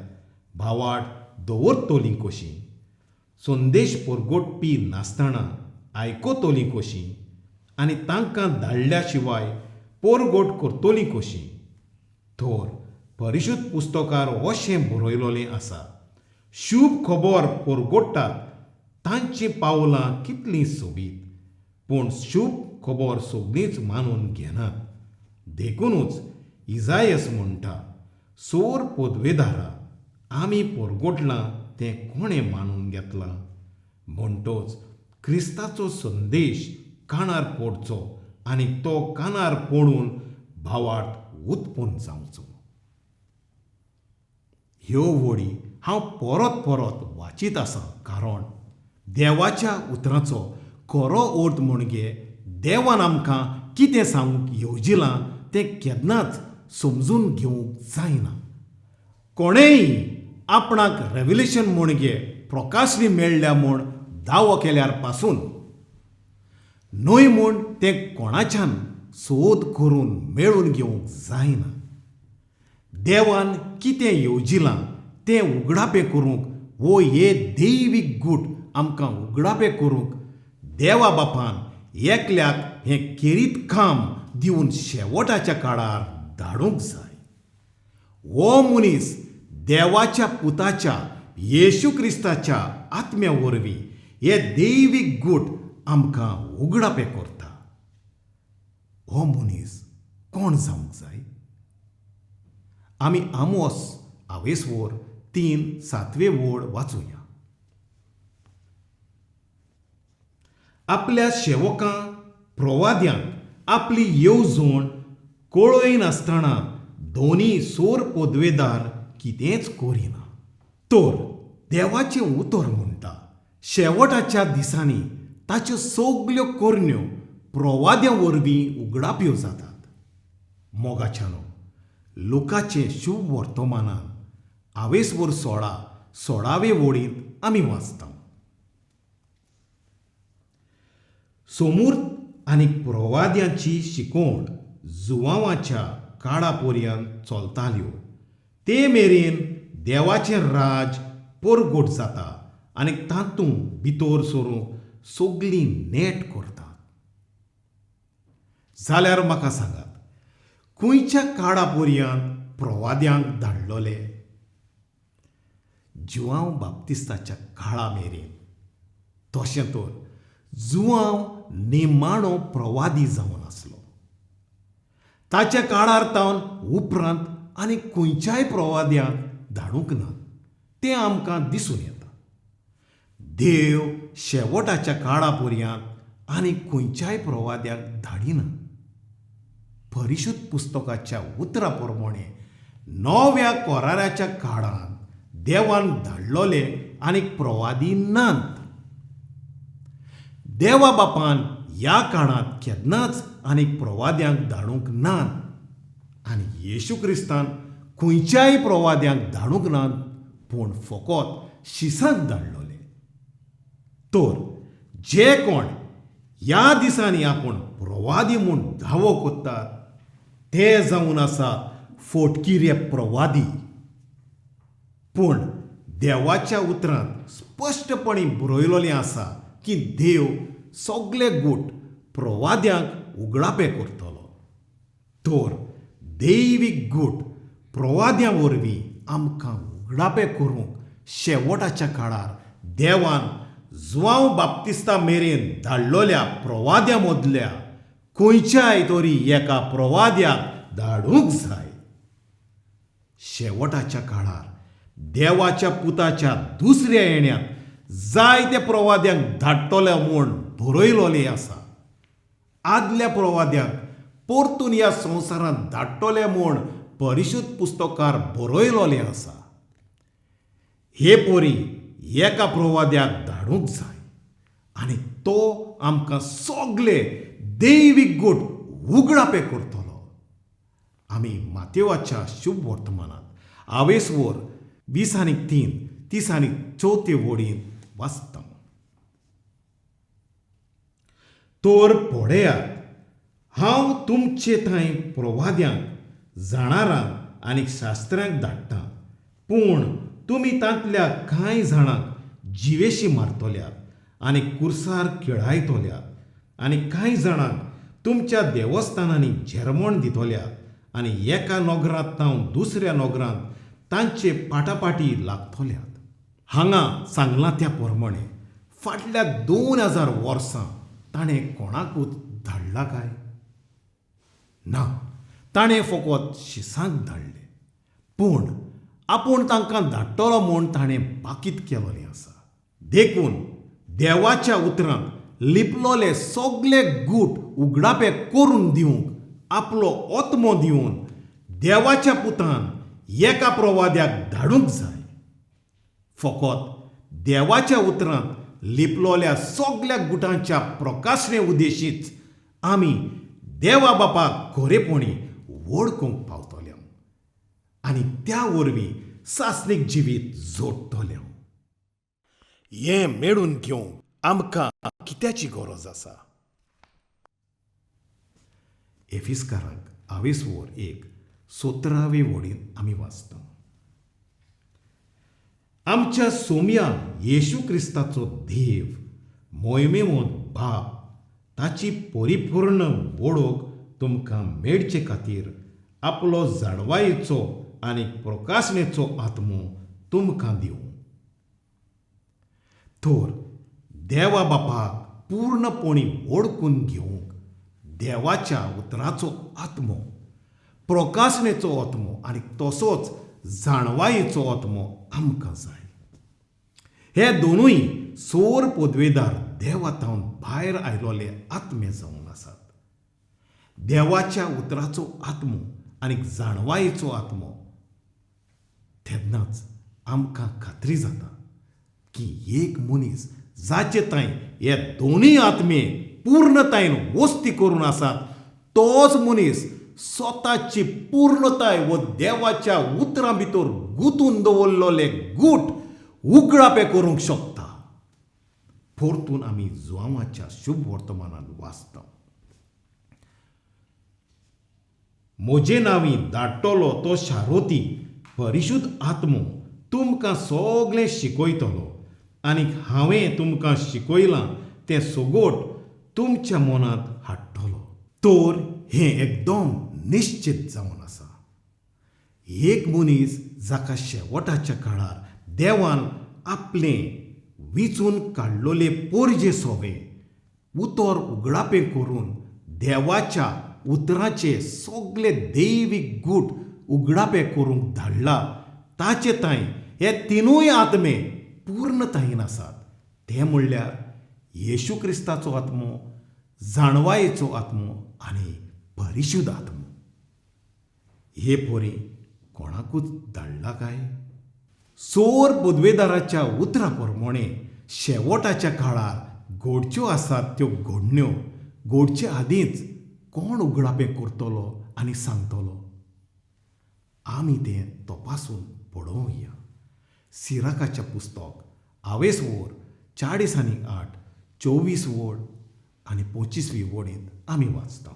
भावार्थ दवरतली कशी, संदेश परगटपी नासतना आयकतली कशी, आनी तांकां धाडल्या शिवाय परगट करतली कशी? तर परिशुद्ध पुस्तकार अशें बरयलोलें आसा, शुभ खबर परगट्टात तांचीं पावलां कितलीं सोबीत, पूण शुभ खबर सगळींच मानून घेनात. देखुनूच इजायस म्हणटा, सोर पदवेदारा आमी परगटलां तें कोणें मानून घेतलां? म्हणटच क्रिस्ताचो संदेश कानार पडचो आनी तो कानार पडून भावार्थ उत्पन्न जावचो. ह्यो वळी हांव परत परत वाचीत आसा, कारण देवाच्या उतराचो खरो अर्थ म्हणजे देवान आमकां कितें सांगूंक येवजिलां तें केन्नाच समजून घेवंक जायना. कोणेंय आपणाक रेवलेशन म्हणगे प्रकाशणी मेळ्ळ्या म्हूण दावो केल्यार पासून न्हय म्हूण तें कोणाच्यान सोद करून मेळून घेवंक जायना. देवान कितें येवजिलां तें उगडापें करूंक वो हे दैवीक गूट आमकां उगडापें करूंक देवा बापान एकल्याक हें खेरीत काम दिवन शेवटाच्या काळार धाडूंक जाय. हो मनीस देवाच्या पुताच्या येशू क्रिस्ताच्या आत्म्या वरवीं हे दैवीक गूट आमकां उगडापें करता. हो मनीस कोण जावंक जाय? आमी आमोस आवेसवोर 3:7 वोड वाचुया. आपल्या सेवकां प्रवाद्यांक आपली येवजण कळयनासतना दोनी सोर पदवेदार कितेंच करिना. तर देवाचें उतर म्हणटा शेवटाच्या दिसांनी ताच्यो सगल्यो करण्यो प्रवाद्यां वरवीं उगडाप्यो जातात. मोगाच्यानो, लोकाचें शुभ वर्तमानान आवेसवर 16:16 वोडींत आमी वाचता. सोमूर्त आनी प्रवाद्यांची शिकोवण जुवांवाच्या काळा पर्यंत चलताल्यो ते मेरेन देवाचें राज परगट जाता आनी तातूंत भितर सरूंक सगलीं नेट करतात. जाल्यार म्हाका सांगात, खंयच्या काळा पर्यंत प्रवाद्यांक धाडलोले? जुवांव बाप्तिस्ताच्या काळा मेरेन. तशें तर जुवांव निमाणो प्रवादी जावन आसलो. ताच्या काळार तावन उपरांत आनी खंयच्याय प्रवाद्यांक धाडूंक ना तें आमकां दिसून येता. देव शेवटाच्या काळा पर्यंत आनी खंयच्याय प्रवाद्याक धाडिना. परिशुद्ध पुस्तकाच्या उतरा प्रमाणे नव्या कराराच्या काळांत देवान धाडलोले आनी प्रवादी नात. देवा बापान ह्या काळांत केन्नाच आनी प्रवाद्यांक धाडूंक नात आनी येशू क्रिस्तान खंयच्याय प्रवाद्यांक धाडूंक नात, पूण फकत शिसांक धाडलोले. तर जे कोण ह्या दिसांनी आपूण प्रवादी म्हूण दावो करतात ते जावन आसात फोटकिरे प्रवादी. पूण देवाच्या उतरांत स्पश्टपणी बरयलोलें आसा की देव सगले गूट प्रवाद्यांक उगडापें करतलो. तर दैवीक गूट प्रवाद्यां वरवीं आमकां उगडापें करूंक शेवटाच्या काळार देवान जुवांव बाप्तिस्ता मेरेन धाडलोल्या प्रवाद्यां मदल्या खंयच्याय तरी एका प्रवाद्याक धाडूंक जाय. शेवटाच्या काळार देवाच्या पुताच्या दुसऱ्या येण्यात जायते प्रवाद्यांक धाडटले म्हूण बरयलोलें आसा. आदल्या प्रवाद्यांक परतून ह्या संवसारांत धाडटले म्हूण परिशुद्ध पुस्तकार बरयलोलें आसा. हे परी एका प्रवाद्याक धाडूंक जाय आनी तो आमकां सगले दैवीक गूट उगडापें करतलो. आमी मातेवाच्या शुभ वर्तमानांत आवेसवर 20:3 30:4 वोडीन वाचता. तर पळयात, हांव तुमचे थंय प्रवाद्यांक, जाणारांक आनी शास्त्र्यांक धाडटा, पूण तुमी तांतल्या कांय जाणांक जिवेशी मारतल्यात आनी कुर्सार खेळायतल्यात आनी कांय जाणांक तुमच्या देवस्थानांनी झेरमण दितल्यात आनी एका नगरांत तावन दुसऱ्या नगरांत तांचे पाटापाटी लागतल्यात. हांगा सांगलां त्या प्रमाणे फाटल्या 2000 वर्सां ताणें कोणाकूच धाडला काय? ना, ताणें फकत शिसांक धाडले, पूण आपूण तांकां धाडटलो म्हूण ताणें बाकीत केलोलें आसा. देखून देवाच्या उतरांत लिपलोले सगले गूट उगडापे करून दिवंक आपलो आत्मो दिवन देवाच्या पुतान एका प्रवाद्याक धाडूंक जाय. फकत देवाच्या उतरांत लिपलोल्या सगल्या गुटांच्या प्रकाशणे उद्देशीच आमी देवा बापाक खरेपणी वळखूंक पावतले आनी त्या वरवीं सासणीक जिवीत जोडटले. हें मेळून घेवंक आमकां कित्याची गरज आसा? एफिस्कारांक आवेसवोर 1 17वे वडीन आमी वाचता, आमच्या सोम्या येशू क्रिस्ताचो देव मोयमेवोत बाप ताची परिपूर्ण वळख तुमकां मेळचे खातीर आपलो जाणवायेचो आनी प्रकाशनेचो आत्मो तुमकां दिवं. तर देवा बापाक पूर्णपणी वळखून घेवंक देवाच्या उतराचो आत्मो, प्रकाशनेचो आत्मो आनी तसोच जाणवायेचो आत्मो आमकां जाय. हे दोनूय सोर पदवेदार देवा थावन भायर आयलोले आत्मे जावन आसात. देवाच्या उतराचो आत्मो आनी जाणवायेचो आत्मो तेन्नाच आमकां खात्री जाता की एक मनीस जाचे तांय हे दोनूय आत्मे पूर्णतायेन वस्ती करून आसात तोच मनीस स्वताची पूर्णताय व देवाच्या उतरां भितर गुंतून दवरलेले गूट उगडापे करूंक शकता. परतून आमी जुआंवाच्या शुभ वर्तमानान वाचता, म्हजे नांवी धाडटलो तो शारोती परिशुद्ध आत्मो तुमकां सगळें शिकयतलो आनी हांवें तुमकां शिकयलां तें सगोट तुमच्या मनांत हाडटलो. तर हें एकदम निश्चित जावन आसा, एक मनीस जाका शेवटाच्या काळार देवान आपलें विचून काडलोले पोरजे सोवे उतर उगडापें करून देवाच्या उतराचे सगळे दैवीक गूट उगडापें करूंक धाडला ताचे तांय हे तिनूय आत्मे पूर्णतायेन आसात. ते म्हणल्यार येशू क्रिस्ताचो आत्मो, जाणवायेचो आत्मो आनी परिशुद्ध आत्मो. हे पोरी कोणाकूच धाडला काय? सोर पदवेदाराच्या उतरा प्रमाणे शेवटाच्या काळार घडच्यो आसात त्यो घडण्यो घडचे आदींच कोण उगडापें करतलो आनी सांगतलो? आमी तें तपासून पळोवया. सिराकाचें पुस्तक आवेस वोर 40 आनी 8, 24 वोळ आनी 25वी वोळींत आमी वाचता,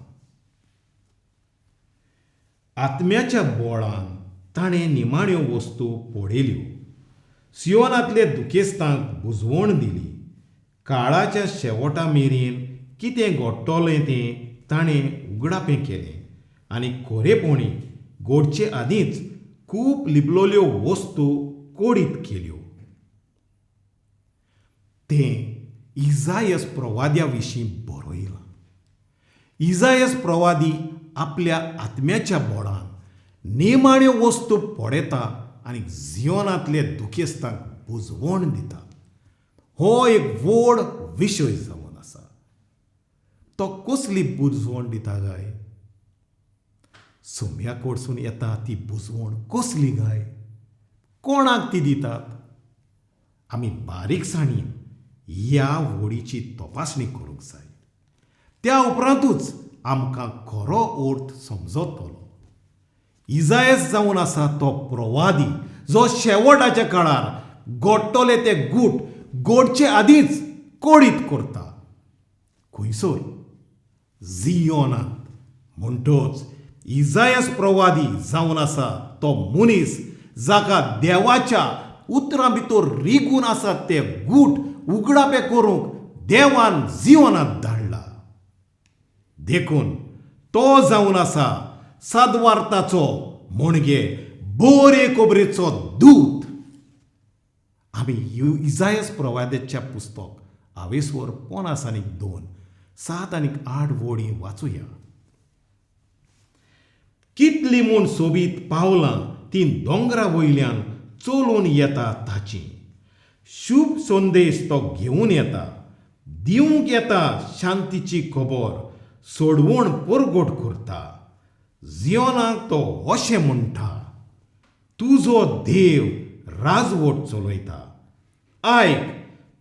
आत्म्याच्या बोळान ताणें निमाण्यो वस्तू पळयल्यो, सियोनांतले दुखेस्तांक बुजवण दिली. काळाच्या शेवटा मेरेन कितें घडटलें तें ताणें उगडापें केलें आनी खरेपणी घडचे आदींच खूब लिपलोल्यो वस्तू कोडीत केल्यो. तें इजायस प्रवाद्या विशीं बरयलां. इजायस प्रवादी आपल्या आत्म्याच्या बोळान निमाण्यो वस्तू पळयता आनी जियोनांतले दुखेस्तांक बुजवण दिता. हो एक व्हड विशय जावन आसा. तो कसली बुजवण दिता काय? सोम्या कडसून येता ती बुजवण कसली काय? कोणाक ती दितात? आमी बारीकसाणीन ह्या वडीची तपासणी करूंक जाय. त्या उपरांतूच आमकां खरो अर्थ समजतलो. इजायस जावन आसा तो प्रवादी जो शेवटाच्या काळार घडटले ते गूट घडचे आदींच कोडीत करता. खंयसर? जियोनांत. म्हणटच इजायस प्रवादी जावन आसा तो मनीस जाका देवाच्या उतरां भितर रिगून आसा ते गूट उगडापे करूंक देवान जियोनांत धाडला. देखून तो जावन आसा सादवार्ताचो म्हणजे बरे खबरेचो दूत. आमी इजायस प्रवाद्याच्या पुस्तक आवेसवर 50 आनी 2, 7 आनी 8 वळी वाचुया. कितली म्हूण सोबीत पावलां ती दोंगरा वयल्यान चलून येता ताची, शुभ संदेश तो घेवन येता, दिवंक येता शांतीची खबर, सोडवण परगट करता. जियोनाक तो अशें म्हणटा, तुजो देव राजवट चलयता. आयक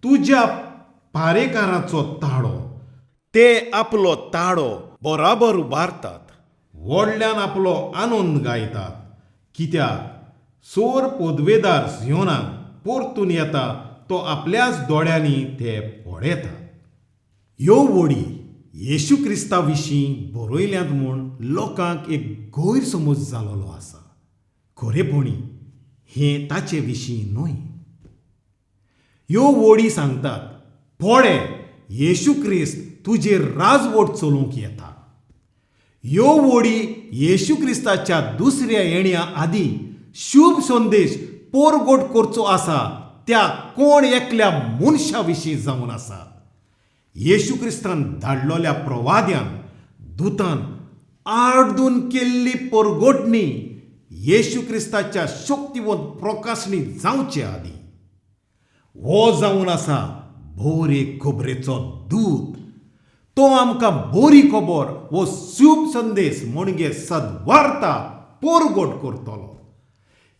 तुज्या पारेकाराचो ताळो, ते आपलो ताळो बराबर उबारतात, व्हडल्यान आपलो आनंद गायतात, कित्याक सोर पोदवेदार झियोनाक परतून येता तो आपल्याच दोळ्यांनी ते पळयता. ह्यो वळी येशू क्रिस्ता विशीं बरयल्यात म्हूण लोकांक एक गैरसमज जालोलो आसा. खरेपणी हें ताचे विशीं न्हय. ह्यो वळी सांगतात, पळे येशू क्रिस्त तुजेर राजवट चलोवंक येता. ह्यो वळी येशू क्रिस्ताच्या दुसऱ्या येण्या आदीं शुभ संदेश पोरगोट करचो आसा त्या कोण एकल्या मनशा विशीं जावन आसात. येशू क्रिस्तान धाडलोल्या प्रवाद्यान दुतान आर्दून केल्ली पोरगोटणी येशू क्रिस्ताच्या शक्तिवंत प्रकाशणी जावचे आदीं हो जावन आसा बोरे खबरेचो दूत. तो आमकां बोरी खबर वो शुभ संदेश म्हणजे सद्वार्ता पोरगोट करतलो.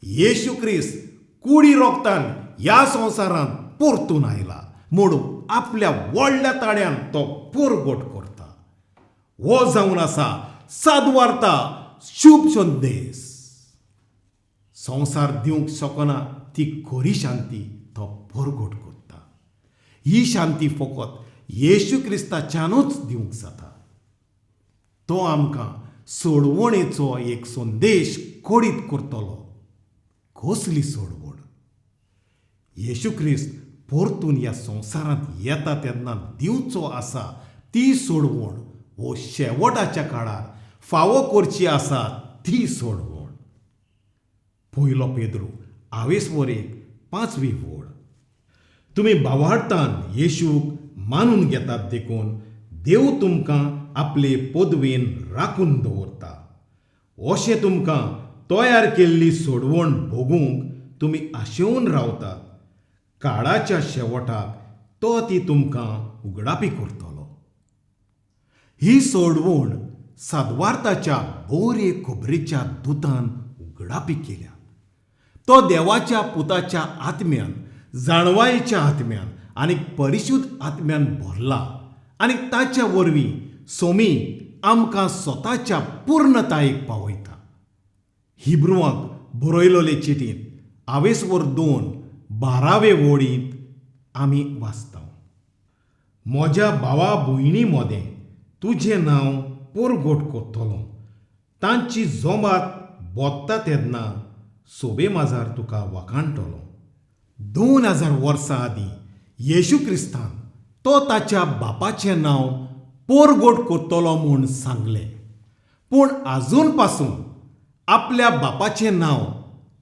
येशू क्रिस्त कुडी रोगतान ह्या संवसारांत परतून आयला म्हूण आपल्या व्हडल्या ताळ्यान तो पोरगोट करता. हो जावन आसा सद्वार्ता शुभ संदेश. संवसार दिवंक शकना ती खरी शांती तो पोरगोट करता. ही शांती फकत येशू क्रिस्ताच्यानूच दिवंक जाता. तो आमकां सोडवणेचो एक संदेश कोडीत करतलो. कसली सोडवण? येशू क्रिस्त परतून ह्या संवसारांत येता तेन्ना दिवचो आसा ती सोडवण वो शेवटाच्या काळार फावो करची आसा ती सोडवण. पयलो पेद्रू आवेसवर 1 5वी वळ. तुमी भावार्थान येशूक मानून घेतात देखून देव तुमकां आपले पदवेन राखून दवरता. अशें तुमकां तयार केल्ली सोडवण भोगूंक तुमी आशेवन रावतात. काळाच्या शेवटाक तो ती तुमकां उगडापी करतलो. ही सोडवण सद्वार्थाच्या बोरे खबरेच्या दुतान उगडापी केल्या. तो देवाच्या पुताच्या आत्म्यान, जाणवायेच्या आत्म्यान आनी परिशुद्ध आत्म्यान भरला आनी ताच्या वरवीं सोमी आमकां स्वताच्या पूर्णतायेक पावयता. हिब्रुवांक बरयलोले चिटींत आवेसवर 2 12वे वळींत आमी वाचता, म्हज्या भावा भयणी मोदें तुजें नांव पोरगोट करतलो. तांची जोमात बोत्ता तेन्ना सोबे माजार तुका वाखाणटलो. 2000 वर्सां आदीं येशू क्रिस्तान तो ताच्या बापाचें नांव पोरगोट करतलो म्हूण सांगलें. पूण आजून पासून आपल्या बापाचें नांव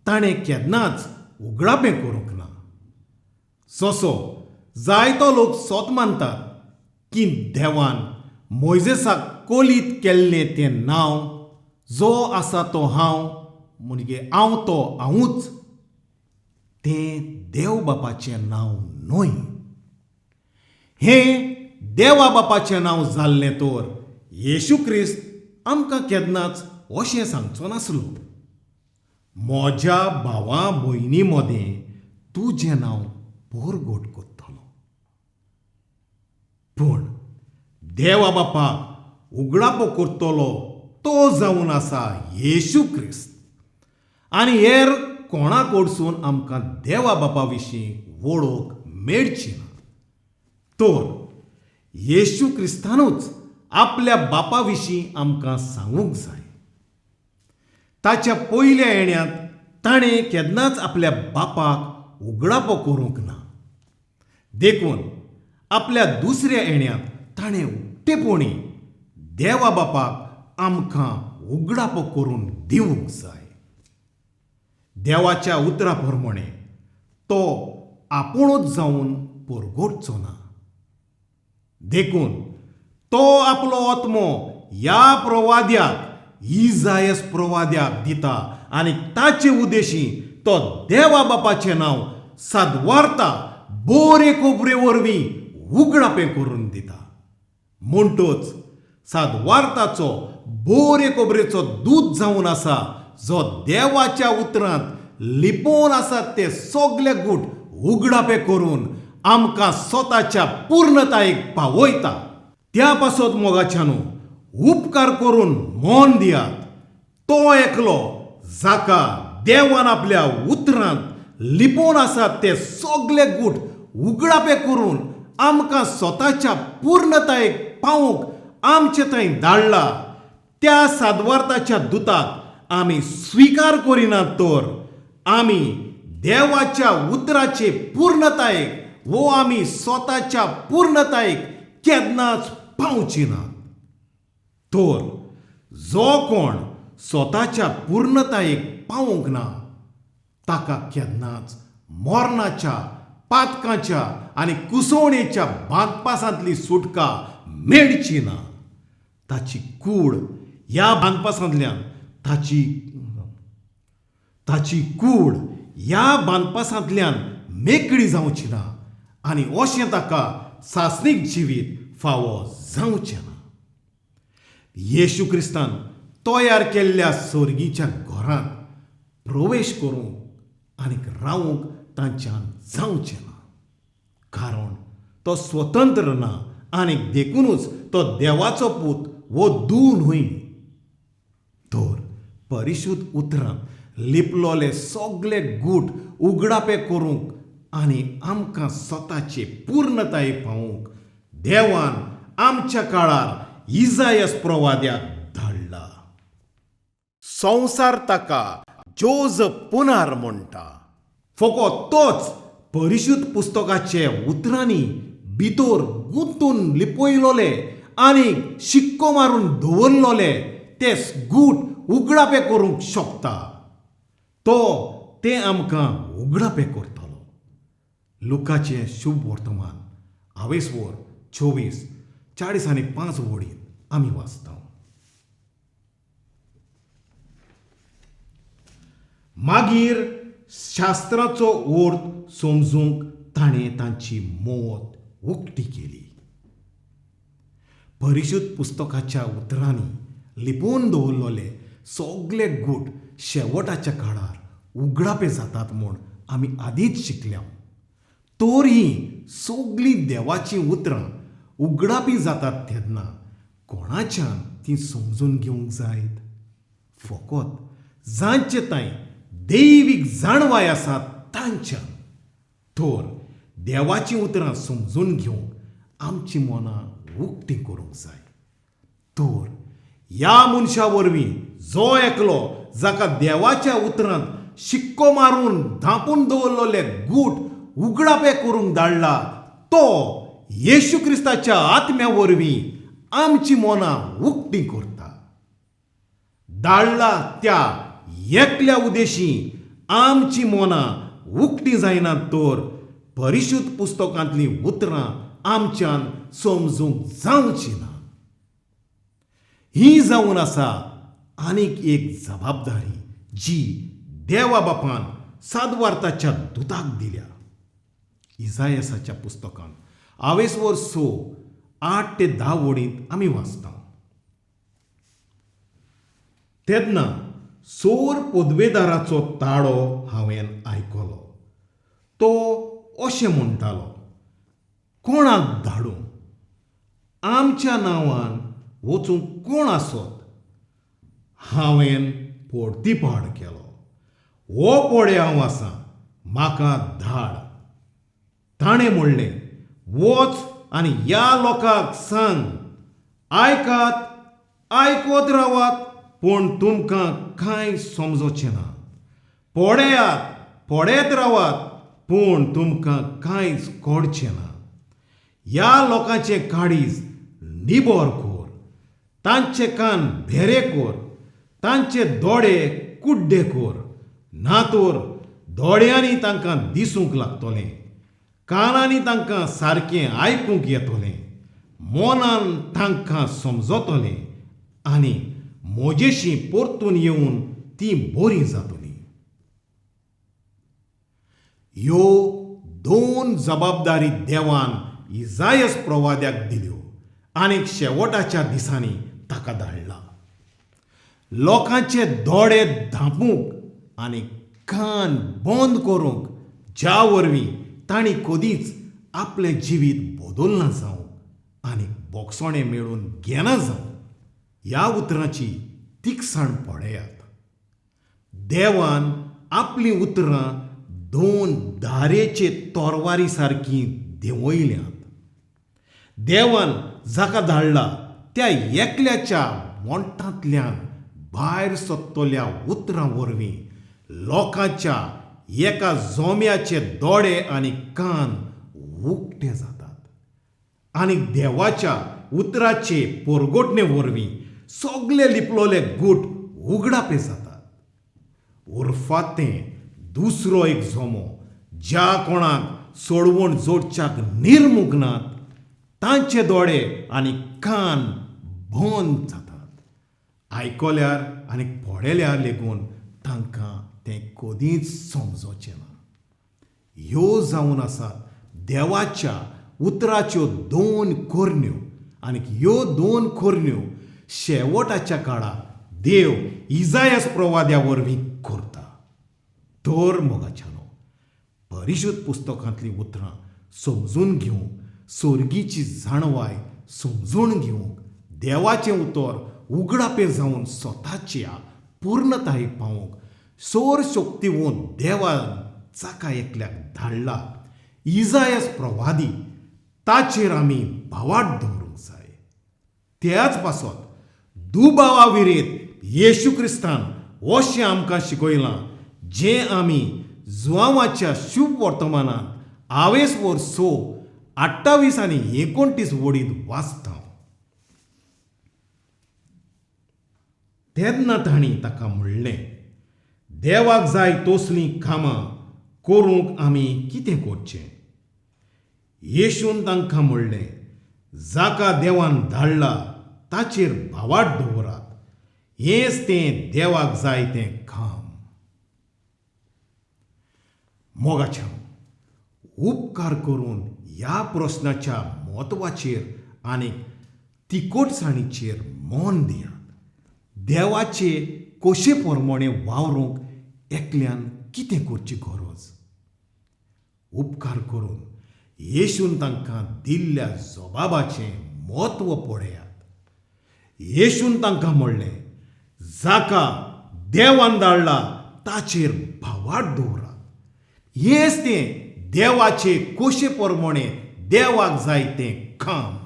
ताणें केन्नाच उगडापें करूंक ना. जसो जायतो लोक सोत मानतात की देवान मोयजेसाक कोलीत केल्लें तें नांव जो आसा तो हांव म्हणजे हांव तो हांवूच, तें देव बापाचें नांव न्हय. हें देवा बापाचें नांव जाल्लें तर येशू क्रिस्त आमकां केन्नाच अशें सांगचो नासलो, म्हज्या भावा भयणी मदें तुजें नांव पोरगोट करतलो. पूण देवा बापाक उगडापो करतलो तो जावन आसा येशू क्रिस्त आनी हेर कोणा कडसून आमकां देवा बापा विशीं वळख मेळची ना. तर येशू क्रिस्तानूच आपल्या बापा विशीं आमकां सांगूंक जाय. ताच्या पयल्या येण्यांत ताणें केन्नाच आपल्या बापाक उगडापो करूंक ना. देखून आपल्या दुसऱ्या येण्यांत ताणें उक्तेपणी देवा बापाक आमकां उगडापो करून दिवंक जाय. देवाच्या उतरा प्रमाणे तो आपुणूच जावन परगटचो ना. देखून तो आपलो आत्मो ह्या प्रवाद्याक, इजायस प्रवाद्याक दिता आनी ताचे उद्देशी तो देवा बापाचें नांव सद्वार्ता बोरे खबरे वरवीं उगडापें करून दिता. म्हणटच सद्वार्ताचो बोरे खबरेचो दूत जावन आसा जो देवाच्या उतरांत लिपोवन आसा ते सगळे गूट उगडापे करून आमकां स्वताच्या पूर्णतायेक पावयता. त्या पासत मोगाच्यानू उपकार करून मन दियात. तो एकलो जाका देवान आपल्या उतरांत लिपोवन आसात ते सगले गूट उगडापे करून आमकां स्वताच्या पूर्णतायेक पावूंक आमचे थंय धाडला त्या सादवार्ताच्या दुताक आमी स्विकार करिनात तर आमी देवाच्या उतराचे पूर्णतायेक वो आमी स्वताच्या पूर्णतायेक केन्नाच पावची नात. तर जो कोण स्वताच्या पूर्णतायेक पावूंक ना ताका केन्नाच मरणाच्या, पातकाच्या आनी कुसवणेच्या बांदपासांतली सुटका मेळची ना. ताची कूड ह्या बांदपासांतल्यान ताची कूड ह्या बांदपासांतल्यान मेकळी जावची ना आनी अशें ताका सासणीक जिवीत फावो जावचें ना. येशू क्रिस्तान तयार केल्ल्या सर्गीच्या घरांत प्रवेश करूंक आनीक रावूंक तांच्यान जावचें ना, कारण तो स्वतंत्र ना आनी देखुनूच तो देवाचो पूत वो दू न्हय. तर परिशुद्ध उतरांत लिपलोले सगले गूट उगडापे करूंक आनी आमकां स्वताचे पूर्णताये पावूंक देवान आमच्या काळार इजायस प्रवाद्याक धाडला. संवसार ताका जोजफ पुनार म्हणटा. फकत तोच परिशुद्ध पुस्तकाचे उतरांनी भितर गुंतून लिपयलोले आनी शिक्को मारून दवरलोले ते गूट उगडापे करूंक शकता. तो ते आमकां उगडापे करतलो. लुकाचें शुभ वर्तमान आवेसवर 24 40 आनी 5 वडीन आमी वाचता. मागीर शास्त्राचो अर्थ समजूंक ताणें तांची मत उक्ती केली. परिशुद्ध पुस्तकाच्या उतरांनी लिपोवन दवरलोले सगले गूट शेवटाच्या काळार उगडापे जातात म्हूण आमी आदींच शिकल्या. तर हीं सगलीं देवाचीं उतरां उगडापी जातात तेन्ना कोणाच्यान तीं समजून घेवंक जायत? फकत जांचे थंय दैवीक जाणवाय आसा तांच्यान. तर देवाचीं उतरां समजून घेवंक आमचीं मनां उक्तीं करूंक जाय. तर ह्या मनशा वरवीं जो एकलो जाका देवाच्या उतरांत शिक्को मारून धांपून दवरलोले गूट उगडापे करूंक धाडला तो येशू क्रिस्ताच्या आत्म्या वरवीं आमची मनां उक्तीं करता. धाडला त्या एकल्या उदेशी आमची मनां उक्तीं जायना तर परिशुद्ध पुस्तकांतलीं उतरां आमच्यान समजूंक जावची ना. ही जावन आसा आनीक एक जबाबदारी जी देवा बापान सादवार्ताच्या दुताक दिल्या. इजायसाच्या पुस्तकांत आवेसवर 6 8 ते 10 वडींत आमी वाचता. तेन्ना सोर पदवेदाराचो ताळो हांवें आयकलो. तो अशें म्हणटालो, कोणाक धाडूं? आमच्या नांवान वचूंक कोण आसत? हांवें पोर्तिपाड केलो, हो पळय हांव आसा, म्हाका धाड. ताणें म्हणलें, वच आनी ह्या लोकांक सांग, आयकात, आयकत रावात, पूण तुमकां कांय समजोचें ना. पळयात, पळयत रावात, पूण तुमकां कांयच कळचें ना. ह्या लोकांचें काळीज निबर कर, तांचे कान भेरे कर, तांचे दोळे कुड्डे कर, ना तर दोळ्यांनी तांकां दिसूंक लागतलें, कानांनी तांकां सारकें आयकूंक येतलें, मनान तांकां समजतलें आनी म्हजेशी परतून येवन तीं बरीं जातलीं. ह्यो दोन जबाबदारी देवान इजायस प्रवाद्याक दिल्यो आनी शेवटाच्या दिसांनी ताका धाडला. लोकांचे दोळे धांपूंक आनी कान बंद करूंक, ज्या वरवीं तांणी कदीच आपलें जिवीत बदलना जावं आनी बोगसणें मेळून घेना जावं. ह्या उतरांची तिकसाण पळयात. देवान आपलीं उतरां दोन धारेचे तोरवारी सारकीं देंवयल्यांत. देवान जाका धाडला त्या एकल्याच्या वोंठांतल्यान भायर सोदतल्या उतरां वरवीं लोकांच्या एका जोम्याचे दोळे आनी कान उक्ते जातात आनी देवाच्या उतराचे पोरगोटणे वरवीं सगले लिपलोले गूट उगडापे जातात. उरफातें दुसरो एक जोमो ज्या कोणाक सोडवण जोडच्याक निर्मूंक नात तांचे दोळे आनी कान बंद जातात. आयकल्यार आनी पळयल्यार लेगून तांकां तें कदींच समजोचें ना. ह्यो जावन आसात देवाच्या उतराच्यो दोन कोरण्यो आनी ह्यो दोन कोरण्यो शेवटाच्या काळार देव इजायस प्रवाद्या वरवीं करता. तर मोगाच्यानो, परिशुद्ध पुस्तकांतलीं उतरां समजून घेवंक, सोर्गीची जाणवाय समजून घेवंक, देवाचें उतर उगडापें जावन स्वताच्या पूर्णतायेक पावोवंक सोर शक्तिवंत देवान जाका एकल्याक धाडला इजायस प्रवादी ताचेर आमी भावार्थ दवरूंक जाय. त्याच पासत दुबावा विरेत येशू क्रिस्तान अशें आमकां शिकयलां जें आमी जुआंवाच्या शुभ वर्तमानांत आवेस वर 6 28 आनी 29 वडीत वाचता. तेन्ना तांणी ताका म्हणलें, देवाक जाय तसलीं कामां करूंक आमी कितें करचें? येशून तांकां म्हणलें, जाका देवान धाडला ताचेर भावार्थ दवरात, हेंच तें देवाक जाय तें काम. मोगाच्या, उपकार करून ह्या प्रस्नाच्या म्हत्वाचेर आनी तिकोटसाणीचेर मन दियात. देवाचे कशे प्रमाणे वावरूंक एकल्यान कितें करची गरज? उपकार करून येशून तांकां दिल्ल्या जबाबाचें म्हत्व पळयात. येशून तांकां म्हणलें, जाका देवान धाडला ताचेर भावार्थ दवरात, हेंच तें देवाचे कशे प्रमाणे देवाक जाय तें काम.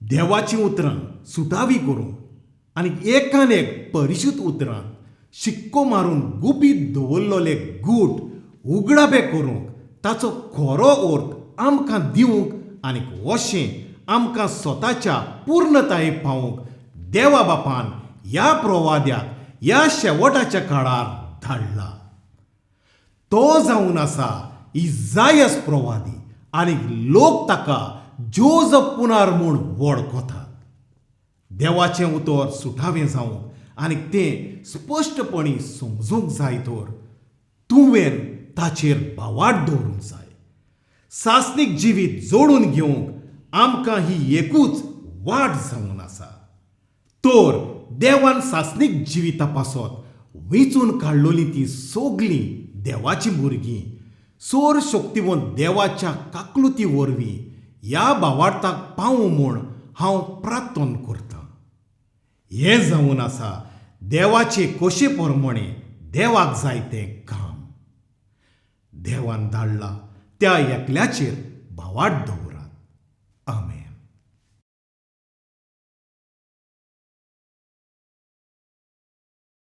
देवाचीं उतरां सुटावी करूंक आनी एकान एक परिशुद्ध उतरां शिक्को मारून गुपीत दवरलेले गूट उगडापे करूंक ताचो खरो अर्थ आमकां दिवंक आनी अशें आमकां स्वताच्या पूर्णतायेक पावोवंक देवा बापान ह्या प्रवाद्याक ह्या शेवटाच्या काळार धाडला. तो जावन आसा इजायस प्रवादी आनी लोक ताका जोजफ पुनार म्हूण वळखतात. देवाचें उतर सुटावें जावंक आनी तें स्पश्टपणी समजूंक जाय तर तुवें ताचेर भावार्थ दवरूंक जाय. सासणीक जिवीत जोडून घेवंक आमकां ही एकूच वाट जावन आसा. तर देवान सासणीक जिविता पासत वेंचून काडलोलीं तीं सगलीं देवाचीं भुरगीं सोर शक्तिवंत देवाच्या काकलुती वरवीं ह्या भावार्थाक पावूं म्हूण हांव प्रार्थना करतां. हें जावन आसा देवाचे कशे प्रमाणे देवाक जाय तें काम. देवान धाडला त्या एकल्याचेर भावार्थ दवरात. आमेन.